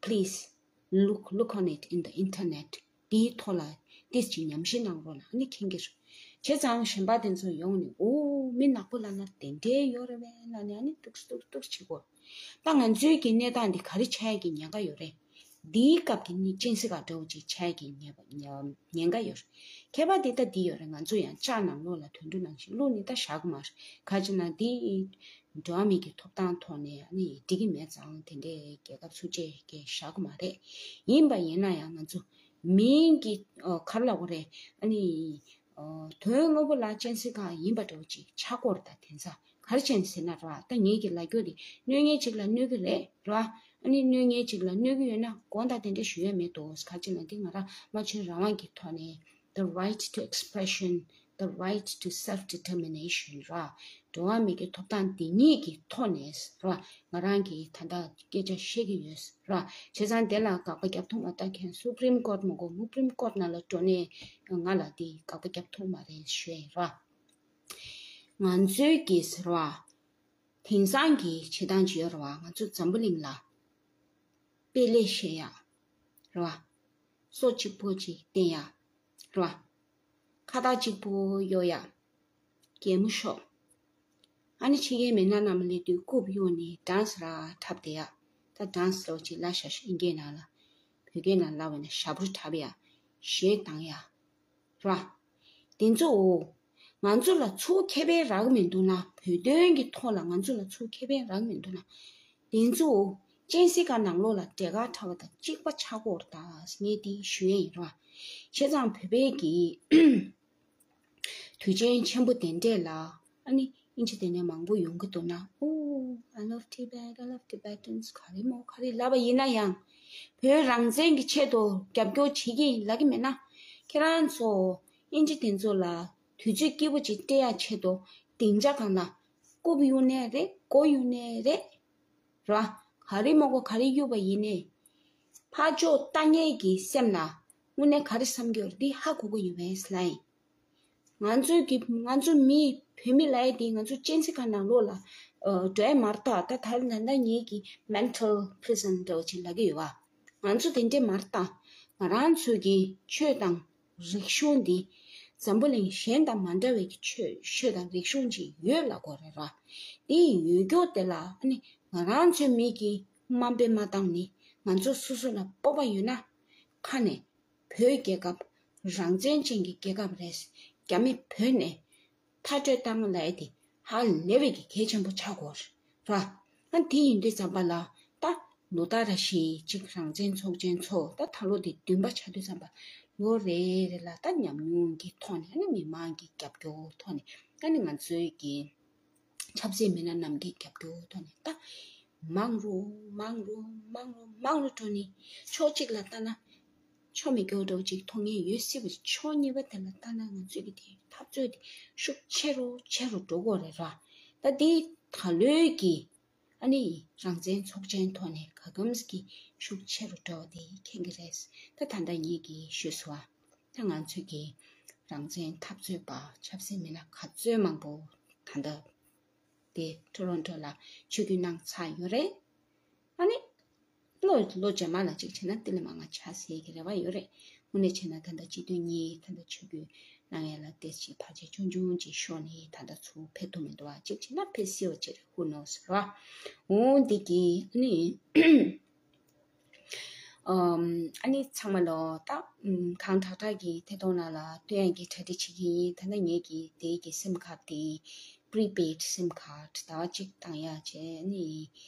Please look, look on it in the internet. དེའི་ཐོག་ལ་ཏིས་ཅིག་ཉམས་ཞིབ་གནང་རོགས་གནང་། ཨ་ནི་མཁྱེན་གྱི་རེད། བྱས་ཙང་གཞན་པ་དེ་ཚོ་ཡོང་ནས། ཨོ། མི་ནག་པོ་ལབ་ན་དེ་འདྲའི་ཡོད་རེད་པས་ལབ་ནས། ཨ་ནི་ཏུག་ཏུག་ཏུག་བྱེད་གོ། ད་ང་ཚོའི་གི་གནས་སྟངས་འདི་ག་རེ་ཆགས་ཀྱི་ཉེན་ཁ་ཡོད་རེད། འདིའི་སྐབས་ཀྱི་ནི་གཅན་གཟན་ཁང་འདྲ་བོ་ཅིག་ཆགས་ཀྱི་ཉེན་ཉེན་ཉེན་ཁ་ཡོད་རེད། ཁྱད་པར་དེ་ད་འདི་ཡོད་རེད། ང་ཚོ་ཡང་ལྕགས་ནང་ལོགས་ལ་དུད་འགྲོ་ནང་བཞིན་བླུགས་ནས་ད་བཞག་གི་མ་རེད། ག་ཅི་ན་འདི་འགྲོ་བ་མི་གི་ཐོབ་ཐང་ཐོག་ནས་ཨ་ནི་འགྲིག་གི་མེད་ཙང་། དེ་འདྲའི་རྒྱལ་ཁབ་ཚུགས་ཆེད་ཀྱི་བཞག་གི་མ་རེད། ཡིན་པ་ཡིན་ན་ཡང་ང་ཚོ་མིང་གི་ཨོ་ག་རེ་ལབ་དགོས་རེད། ཨ་ནི་ཨོ་དོན་དངོས་པོ་ལ་གཅན་གཟན་ཁང་ཡིན་པ་འདྲ་བོ་ཅིག་ཆགས་ཀྱི་ཡོད་རེད། ད་དེང་སང་ག་རེ་བྱས་ནས་ཟེར་ན་ར། ད་ངེད་ཀྱི་ལབ་རྒྱུ་དེ་གནོད་མཁན་ཅིག་ལ་གནོད་ཀྱི་རེད་ར། ཨ་ནི་གནོད་མཁན་ཅིག་ལ་གནོད་ཀྱི་ཡོད་ན་དགོངས་དག་དེ་འདྲ་ཞུ་ཡ་མེད་དོ། ག་ཅི་ལབ་ན་འདི་ང་རང་སྨྲ་བརྗོད་རང་དབང་གི་ཐོག་ནས། The right to expression, the right to self-determination ར། འགྲོ་བ་མི་གི་ཐོབ་ཐང་དེ་ཉིད་ཀྱི་ཐོག་ནས་ར། ང་རང་གིས་ད་ལྟ་སྐད་ཆ་བཤད་ཀྱི་ཡོད་ར། བྱས་ཙང་དེ་ལ་དགག་པ་རྒྱབ་ཐུབ་མ། ད་ཁྱེད་Supreme Court མ་གོ། Supreme Court ནང་ལ་འགྲོ་ནས་ང་ལ་འདི་དགག་པ་རྒྱབ་ཐུབ་མ་རེད་ཞུ་ཡ་ཡིན་ར། ང་ཚོའི་གི་ཟེར་བ། དེང་སང་གི་བྱེད་སྟངས་ཅིག་ཡོད་རེད་པ། ང་ཚོ་འཛམ་བུ་གླིང་ལ་དཔེ་ལེགས་བཤད་ཡ་རེད་པ། སོ་གཅིག་པོ་ཅིག་བསྟན་ཡ་རེད་པ། ཁ་བཏགས་གཅིག་པོ་གཡོག་ཡ། གད་མོ་ཤོར། ཨ་ནི་ཕྱི་རྒྱལ་མི་སྣ་རྣམས་སླེབས་དུས་རྐུབ་གཡུགས་ནས་dance ར་འཁྲབ་བསྡད་ཡ། ད་dance འདྲ་བོ་ཅིག་ལབ་ཤག་ཤག་དབྱིན་སྐད་ནང་ལ། བོད་སྐད་ནང་ལབ་པ་ན་ཞབས་བྲོ་འཁྲབ་ཡ། གཞས་བཏང་ཡ། ར། དེ་ཚོ། ང་ཚོ་ལ་ཚུར་ཁེ་ཕན་རག་མི་འདུག་ན། བོད་དོན་གྱི་ཐོག་ལ་ང་ཚོ་ལ་ཚུར་ཁེ་ཕན་རག་མི་འདུག་ན། དེ་ཚོ། གཅན་གཟན་ཁང་ནང་ལོགས་ལ་འབྲས་དཀར་འཁྲབ་པ་དང་གཅིག་པ་ཆགས་ཀྱི་ཡོད་རེད་ད། ངས་དེ་ཞུ་ཡ་ཡིན་ར། བྱས་ཙང་བོད་པའི་གི་དུས་ཆེན་ཆེན་པོ་དེ་འདྲས་ལ། ཨ་ནི་དབྱིན་ཇི་དེ་ནས་མང་པོ་ཡོང་གི་འདུག་ན། Oh, I love Tibet, I love Tibetans ག་རེ་མོ་ག་རེ་ལབ་པ་ཡིན་ན་ཡང་། བོད་རང་བཙན་གྱི་ཆེད་དུ་རྒྱབ་སྐྱོར་བྱེད་ཀྱི་ཡིན་ལབ་ཀྱི་མེད་ན། ཁྱེད་རང་ཚོ་དབྱིན་ཇི་དེ་ཚོ་ལ་དུས་ཚོད་སྐྱིད་པོ་ཅིག་སྤྲད་ཡ་ཆེད་དུ་སྡིངས་ཆ་སྒང་ལ་རྐུབ་གཡུག་ནའི་རེད། མགོ་གཡུག་ནའི་རེད། ར། ག་རེ་མ་གོ་ག་རེ་གཡུག་པ་ཡིན་ནའི། ཕར་ཕྱོགས་ལྟ་མཁན་གྱི་སེམས་ལ་དངོས་གནས་ག་རེ་བསམ་གྱི་ཡོད་རེད། འདི་ཧ་གོ་གི་ཡོད་པས་ལབ་ཡིན། ང་ཚོའི་གི་ང་ཚོ་མི་བོད་མི་ལབ་ཡས་དེ་ང་ཚོ་གཅན་གཟན་ཁང་ནང་ལོགས་ལ་ཨ་འགྲོ་ཡས་མ་རེད་ད། ད་ད་ད་ལྟ་ངེད་ཀྱི་mental prison འདྲ་བོ་ཅིག་ལབ་ཀྱི་ཡོད་པ། ང་ཚོ་དེ་འདྲས་མ་རེད་ད། ང་རང་ཚོའི་གི་ཆོས་དང་རིག་གཞུང་འདི་འཛམ་བུ་གླིང་གཞན་དང་མ་འདྲ་བའི་གི་ཆོས་ཆོས་དང་རིག་གཞུང་ཅིག་ཡོད་ལབ་དགོས་རེད་ར། དེ་ཡོད་རྒྱུ་དེ་ལ་ཨ་ནི་ང་རང་ཚོའི་མི་གི་དམའ་འབེབས་མ་བཏང་ནི། ང་ཚོ་སོ་སོ་ལ་སྤོབས་པ་ཡོད་ན། ཁ་ནས་བོད་རྒྱལ་ཁབ་རང་བཙན་ཅན་གྱི་རྒྱལ་ཁབ་རེད། རྒྱ་མི་བོད་ནས་མཐར་སྐྲོད་བཏང་ལབ་ཡས་དེ་ཧ་ལས་པའི་གི་གལ་ཆེན་པོ་ཆགས་ཀྱི་ཡོད་རེད་ར། ཨ་དེ་ཡིན་དུས་ཙམ་པ་ལ་ད་ལོ་ལྟར་རེ་བཞིན་གཅིག་རང་བཙན་ཚོགས་ཆེན་ཚོགས། ད་ད་ལོ་དེ་བདུན་པ་ཆགས་དུས་ཙམ་པ། ལོ་རེ་རེ་ལ་ད་ཉམས་མྱོང་གི་ཐོག་ནས། ཨ་ནི་མི་མང་གི་རྒྱབ་སྐྱོར་ཐོག་ནས། ཨ་ནི་ང་ཚོའི་གི་ཆབ་སྲིད་མི་སྣ་རྣམས་ཀྱི་རྒྱབ་སྐྱོར་ཐོག་ནས། ད་མང་རུ་མང་རུ་མང་རུ་མང་རུ་འགྲོ་ནི། ཕྱོགས་གཅིག་ལ་ལྟ་ན་ཆོ་མེད་སྐྱོ་འདྲ་ཅིག་མཐོང་ངེས་ཡོད་སྲིད་པ། ཕྱོགས་གཉིས་པ་དེ་ལ་ལྟ་ན་ང་ཚོའི་གི་དེ་འཐབ་རྩོད་དེ་ཤུགས་ཆེ་རུ་ཆེ་རུ་འགྲོ་གི་རེད་ར། ད་དེ་ད་ལོའི་གི་ཨ་ནི་རང་བཙན་ཚོགས་ཆེན་ཐོག་ནས་ག་གམ་གི་ཤུགས་ཆེ་རུ་འགྲོ་བ་དེ་མཁྱེན་གི་རེད། ད་ད་ལྟ་ངེད་ཀྱིས་ཞུས་སོ། ད་ང་ཚོའི་གི་རང་བཙན་འཐབ་རྩོད་པ་ཆབ་སྲིད་མི་སྣ་ག་ཚོད་མང་པོ་ད་ལྟ་དེ་ཊོ་རོན་ཊོ་ལ་ཆིབས་བསྒྱུར་གནང་ཚར་ཡོད་རེད། ཨ་ནི་ལོ་ལོ་རྗེས་མ་ལ་གཅིག་བྱས་ན་དེ་ལས་མང་ང་ཆགས་སྲིད་ཀྱི་རེ་བ་ཡོད་རེད། དངོས་གནས་བྱས་ན་ད་ལྟ་སྤྱི་འཐུས་གཉིས་ད་ལྟ་ཆིབས་བསྒྱུར་གནང་ཡ་ལ་ཏོག་ཙམ་བར་ཆད་ཆུང་ཆུང་ཅིག་ཤོར་ནས་ད་ལྟ་ཚུར་ཕེབས་ཐུབ་མི་འདུག་བ། གཅིག་བྱས་ན་ཕེབས་སྲིད་པ་ཅིག་རེད། Who knows ར། འོ་འདི་གི་ཨ་ནི་ཨམ། ཨ་ནི་ཚང་མ་ལོ་ད་ཨམ། གང་དྲག་དྲག་གི་ཐད་གཏོང་ནང་ལ་སྟོན་ཡག་གི་གྲ་སྒྲིག་བྱེད་ཀྱི་ཡིན། ད་ལྟ་ངེད་ཀྱི་དེ་གི་སིམ་ཁཌ་དེ་prepaid sim card ཟླ་བ་གཅིག་བཏང་ཡག་བྱས། ཨ་ནི་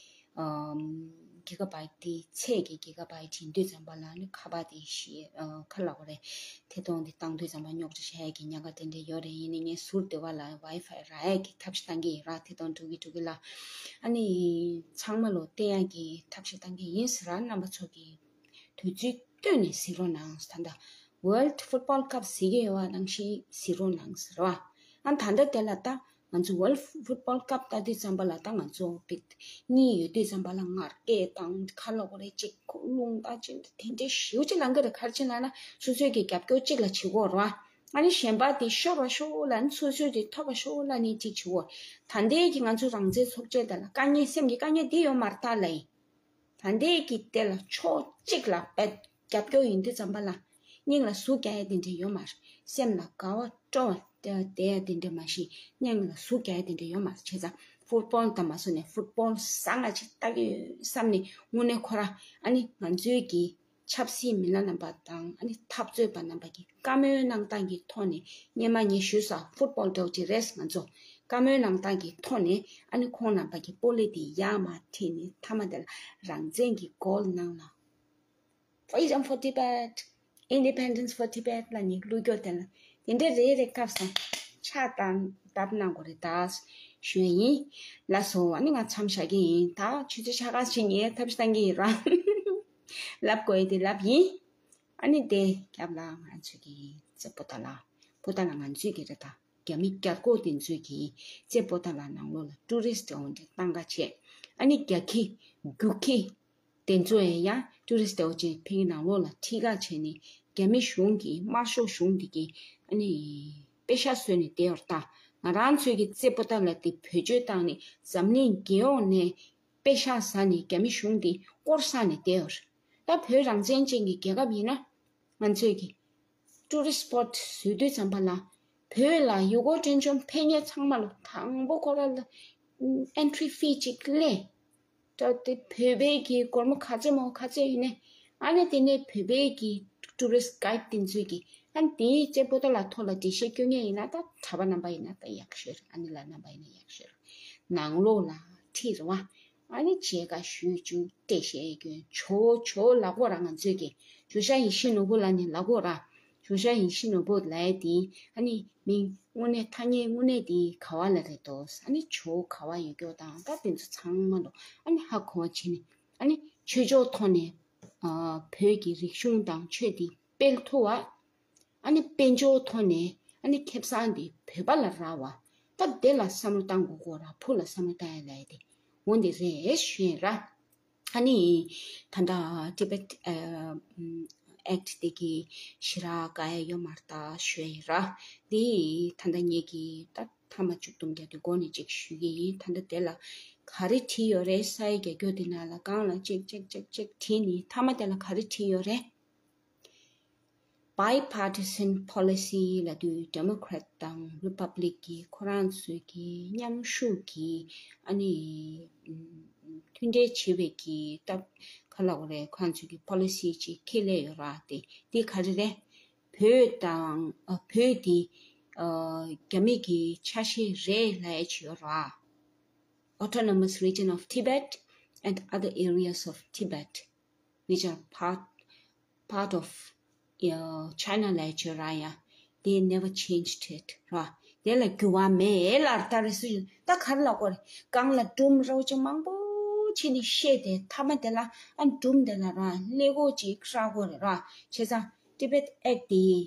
ཨམ། གི་ག་བྷའིཊ་དེ་ཚད་ཀྱི་གི་ག་བྷའིཊ་ཡིན་དུས་ཙམ་པ་ལ་ནི་ཁ་པར་དེ་ཤི་ཨ། ག་རེ་ལབ་དགོས་རེད། ཐད་གཏོང་དེ་བཏང་དུས་ཙམ་པ་རྙོག་དྲ་བྱ་ཡག་གི་ཉེན་ཁ་དེ་འདྲ་ཡོད་རེད། ཡིན་ནའི་ངས་ཟུར་དེ་པ་ལ་ཝའི་ཕའི་རག་ཡག་གི་ཐབས་ཤེས་བཏང་གི་ཡིན་ར། ཐད་གཏོང་འགྲོ་གི་འགྲོ་གི་ལ། ཨ་ནི་ཚང་མ་ལོ་བལྟ་ཡག་གི་ཐབས་ཤེས་བཏང་གི་ཡིན་ཟེར་ར། རྣམ་པ་ཚོ་གི་དུས་ཚོད་བཏོན་ནས་གཟིགས་རོགས་གནང་། ད་ལྟ་World Football Cup གཟིགས་ཀྱི་ཡོད་པ་ནང་བཞིན་གཟིགས་རོགས་གནང་ཟེར་བ། ཨ་ད་ལྟ་དེ་ལ་ད་ང་ཚོ་World Football Cup ལྟ་དུས་ཙམ་པ་ལ་ད་ང་ཚོ་བིག་གཉིས་ཡོད་དུས་ཙམ་པ་ལ་ངར་སྐད་དང་ག་རེ་ལབ་དགོས་རེད། ཅིག་ཁོ་རླུང་ལྟ་ཅིག་དེ་འདྲའི་ཞེ་པོ་ཅིག་ལངས་ཀྱི་རེད། ག་རེ་བྱས་ལབ་ན་སོ་སོའི་གི་རྒྱབ་སྐྱོར་གཅིག་ལ་བྱེད་དགོས་རེད་བ། ཨ་ནི་གཞན་པ་དེ་ཤོར་བ་ཤོར་ལབ་ནས། སོ་སོའི་དེ་ཐོབ་པ་ཤོར་ལབ་ནས་ཅིག་བྱེད་དགོས། ད་ལྟའི་གི་ང་ཚོ་རང་བཙན་ཚོགས་ཆེན་དེ་ལ་དཀའ་ངལ་སེམས་ཀྱི་དཀའ་ངལ་དེ་ཡོད་མ་རེད་ད་ལབ་ཡིན། ད་ལྟའི་གི་དེ་ལ་ཕྱོགས་གཅིག་ལ་རྒྱབ་སྐྱོར་ཡིན་དུས་ཙམ་པ་ལ་སྙིང་ལ་ཟུག་རྒྱག་ཡ་དེ་འདྲ་ཡོད་མ་རེད། སེམས་ལ་དགའ་བ་སྤྲོ་བ་བསྡད་ཡ་དེ་འདྲ་མ་གཞི་སྙིང་ལ་ཟུག་རྒྱག་ཡ་དེ་འདྲ་ཡོད་མ་རེད། བྱས་ཙང་ཕུཊ་བོལ་དང་མ་སོ་ནས་ཕུཊ་བོལ་བཟང་ང་ཅིག་ལྟ་གི་ཡོད་བསམ་ནས་དངོས་གནས་ཁོ་ར་ཨ་ནི་ང་ཚོའི་གི་ཆབ་སྲིད་མི་སྣ་རྣམ་པ་དང་ཨ་ནི་འཐབ་རྩོད་པ་རྣམ་པ་གི་བཀའ་མོལ་གནང་སྟངས་ཀྱི་ཐོག་ནས། སྔོན་མ་ངས་ཞུས་སོང་། ཕུཊ་བོལ་འདྲ་བོ་ཅིག་རེད། ང་ཚོ་བཀའ་མོལ་གནང་སྟངས་ཀྱི་ཐོག་ནས་ཨ་ནི་ཁོང་རྣམ་པ་གི་པོ་ལི་དེ་ཡར་མར་ཁྲིད་ནས་མཐའ་མ་དེ་ལ་རང་བཙན་གྱི་མགོ་ལ་ནང་ལ། Freedom for Tibet, Independence for Tibet ལབ་ནས་བླུགས་རྒྱུ་དེ་ལ་དེ་འདྲ་རེ་རེ་བཀབ་སོང་། ཕྱག་དང་བརྡབ་གནང་དགོས་རེད་ད་ཞུ་ཡ་ཡིན། ལགས་སོ། ཨ་ནི་ང་མཚམས་བཞག་གི་ཡིན། ད་ཆུ་ཚོད་ཕྱེད་ཀ་ཕྱིན་ནས་ཐབས་ཤེས་བཏང་གི་ཡིན་ར། ལབ་དགོས་ཡ་དེ་ལབ་ཡིན། ཨ་ནི་དེ་རྒྱབ་ལ་ང་ཚོའི་གི་རྩེ་པོ་ཏཱ་ལ། པོ་ཏཱ་ལ་ང་ཚོའི་གི་རེད་ད། རྒྱ་མི་རྒྱལ་ཁབ་དེ་ཚོའི་གི་རྩེ་པོ་ཏཱ་ལ་ནང་ལོགས་ལ་ཊུ་རི་སི་ཊི་འོང་དེ་བཏང་ག་བྱས། ཨ་ནི་རྒྱ་ཁྱི་རྒྱུག་ཁྱི་དེ་ཚོ་ཡང་ཡང་ཊུ་རི་སི་ཊི་འོ་ཅེ་ཕིང་ནང་ལོགས་ལ་ཁྲིད་ག་བྱས་ནས་རྒྱ་མི་གཞུང་གི་དམར་ཤོག་གཞུང་དེ་གི་ཨ་ནི་པེ་ཤག་བཟོས་ནས་བསྡད་ཡོད་རེད་ད། ང་རང་ཚོའི་གི་རྩེ་པོ་ཏཱ་ལ་དེ་བེད་སྤྱོད་བཏང་ནས་འཛམ་གླིང་རྒྱལ་ཡོངས་ནས་པེ་ཤག་ཟ་ནས་རྒྱ་མི་གཞུང་དེ་སྐོར་ས་ནས་བསྡད་ཡོད་རེད། ད་བོད་རང་བཙན་ཅན་གྱི་རྒྱལ་ཁབ་ཡིན་ན་ང་ཚོས་ཀྱི་ཊུ་རི་སི་ཊི་སི་པོ་ཊི་བཟོས་དུས་ཙམ་པ་ལ་བོད་ལ་ཡུལ་སྐོར་སྤྲོ་འཆམ་ཕེབས་མཁན་ཚང་མ་ལ་དང་པོ་ཁོ་ར་ལ་ཨེན་ཊི་རི་ཕི་ཅིག་ལེན། ད་དེ་བོད་པའི་གི་སྒོར་མོ་ག་ཚོད་མོ་ག་ཚོད་ཡིན་ནའི་ཨ་ནི་དེ་ནས་བོད་པའི་གི་ཊུ་རི་སི་ཊི་གྷའིཌ་དེ་ཚོས་ཀྱི་ཨ་ནི་དེའི་རྩེ་པོ་ཏཱ་ལ་ཐོག་ལ་འགྲེལ་བཤད་སྐྱོན་མཁན་ཡིན་ན་ད་གྲྭ་པ་རྣམ་པ་ཡིན་ན་ད་ཡག་ཤོས་རེད། ཨ་ནི་ལ་རྣམ་པ་ཡིན་ན་ཡག་ཤོས་རེད། ནང་ལོགས་ལ་ཁྲིད་རེད་བ། ཨ་ནི་མཇལ་ཁ་ཞུས་བཅུག་སྟེ་བཤད་རྒྱུན་ཇོ་ཇོ་ལབ་དགོས་ར། ང་ཚོས་ཀྱི་ཇོ་ཤ་ཡེ་ཤེས་ནོར་བུ་ལབ་ནས་ལབ་དགོས་ར། ཇོ་ཤ་ཡེ་ཤེས་ནོར་བུ་ལབ་ཡ་དེ་ཨ་ནི་མིང་དངོས་གནས་ཐ་སྙད་དངོས་གནས་དེ་ག་བ་ལ་རེད་དོ། ཨ་ནི་ཇོ་ག་བ་ཡོད་རྒྱུ་དང་ད་དེ་ཚོ་ཚང་མ་ལོ་ཨ་ནི་ཧ་གོ་བ་བྱས་ནས་ཨ་ནི་ཆོས་ཕྱོགས་ཐོག་ནས་ཨ་བོད་ཀྱི་རིག་གཞུང་དང་ཆོས་དེ་སྤེལ་ཐུབ་བ། ཨ་ནི་དཔལ་འབྱོར་ཐོག་ནས་ཨ་ནི་ཁེ་བཟང་འདི་བོད་པ་ལ་རག་བ། ད་དེ་ལ་བསམ་བློ་བཏང་དགོས་གོ་ར། བུ་ལ་བསམ་བློ་བཏང་ཡ་ལས་དེ་འོ་འདི་རེད་ཞུ་ཡིན་ར། ཨ་ནི་ད་ལྟ་ཊི་བེཊ་ཨེཀཊ་དེ་གི་ཞེ་དྲག་དགའ་ཡ་ཡོད་མ་རེད་ད་ཞུ་ཡིན་ར། འདི་ད་ལྟ་ངེད་ཀྱི་ད་མཐའ་མ་མཇུག་སྡོམ་རྒྱག་དུས་འགོ་ནས་ཅིག་ཞུ་གི་ཡིན། ད་ལྟ་དེ་ལ་ག་རེ་བྲིས་ཡོད་རེད། ས་ཡི་རྒྱ་སྐྱོ་དེ་ནང་ལ་སྒང་ལ་ཅིག་ཅིག་ཅིག་ཅིག་བྲིས་ནས་མཐའ་མ་དེ་ལ་ག་རེ་བྲིས་ཡོད་རེད། Bipartisan policy ལབ་དུས་Democrat དང་Republic གི་ཁོ་རང་ཚོའི་གི་མཉམ་ཞུགས་ཀྱི་ཨ་ནི་མཐུན་འབྲེལ་བྱེད་པའི་གི་སྟབས་ག་ལབ་དགོས་རེད། ཁོ་རང་ཚོའི་གི་policy ཅིག་འཁྱེར་སླེབས་ཡོད་ར། དེ་དེ་ག་རེ་རེད། བོད་དང་ཨ་བོད་དེ་ཨ་རྒྱ་མི་གི་ཆ་ཤས་རེད་ལབ་ཡ་ཅིག་ཡོད་ར། Autonomous Region of Tibet and other areas of Tibet which are part, part of China language ར་ཡ། They never changed it ར། དེ་ལ་འགྱུར་བ་མེད་ལ་ད་རེས་སུ་ཡིན་ད་ག་རེ་ལབ་དགོས་རེད། སྒང་ལ་སྒྲུང་རོལ་ཆ་མང་པོ་བྱས་ནས་བཤད་དེ་མཐའ་མ་དེ་ལ་ཨ་སྒྲུང་དེ་ལ་ར་ཀླད་ཀོར་ཅིག་བསགས་དགོས་རེད་ར། བྱས་ཙང་Tibet Act དེ་ཡིན།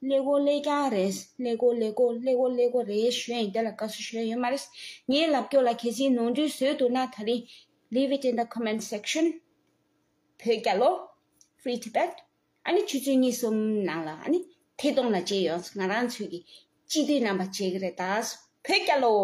ཀླད་ཀོར་ཀླད་རྐྱང་རེད། ཀླད་ཀོར་ཀླད་ཀོར་ཀླད་ཀོར་ཀླད་ཀོར་རེད་ཞུ་ཡིན། དེ་ལ་དགའ་བསུ་ཞུ་ཡ་ཡོད་མ་རེད། ངའི་ལབ་སྐྱོར་ལ་གལ་སྲིད་ནོར་འཁྲུལ་བཟོས་འདུག་ན་ད་རིང་leave it in the comment section. བོད་རྒྱལ་ལོ། Free Tibet. ཨ་ནི་ཆུ་ཚོད་གཉིས་གསུམ་ནང་ལ་ཨ་ནི་ཐད་གཏོང་ལ་མཇལ་ཡོང་། ང་རང་ཚོའི་གི་སྤྱི་འཐུས་རྣམ་པ་མཇལ་གི་རེད་ད། བོད་རྒྱལ་ལོ།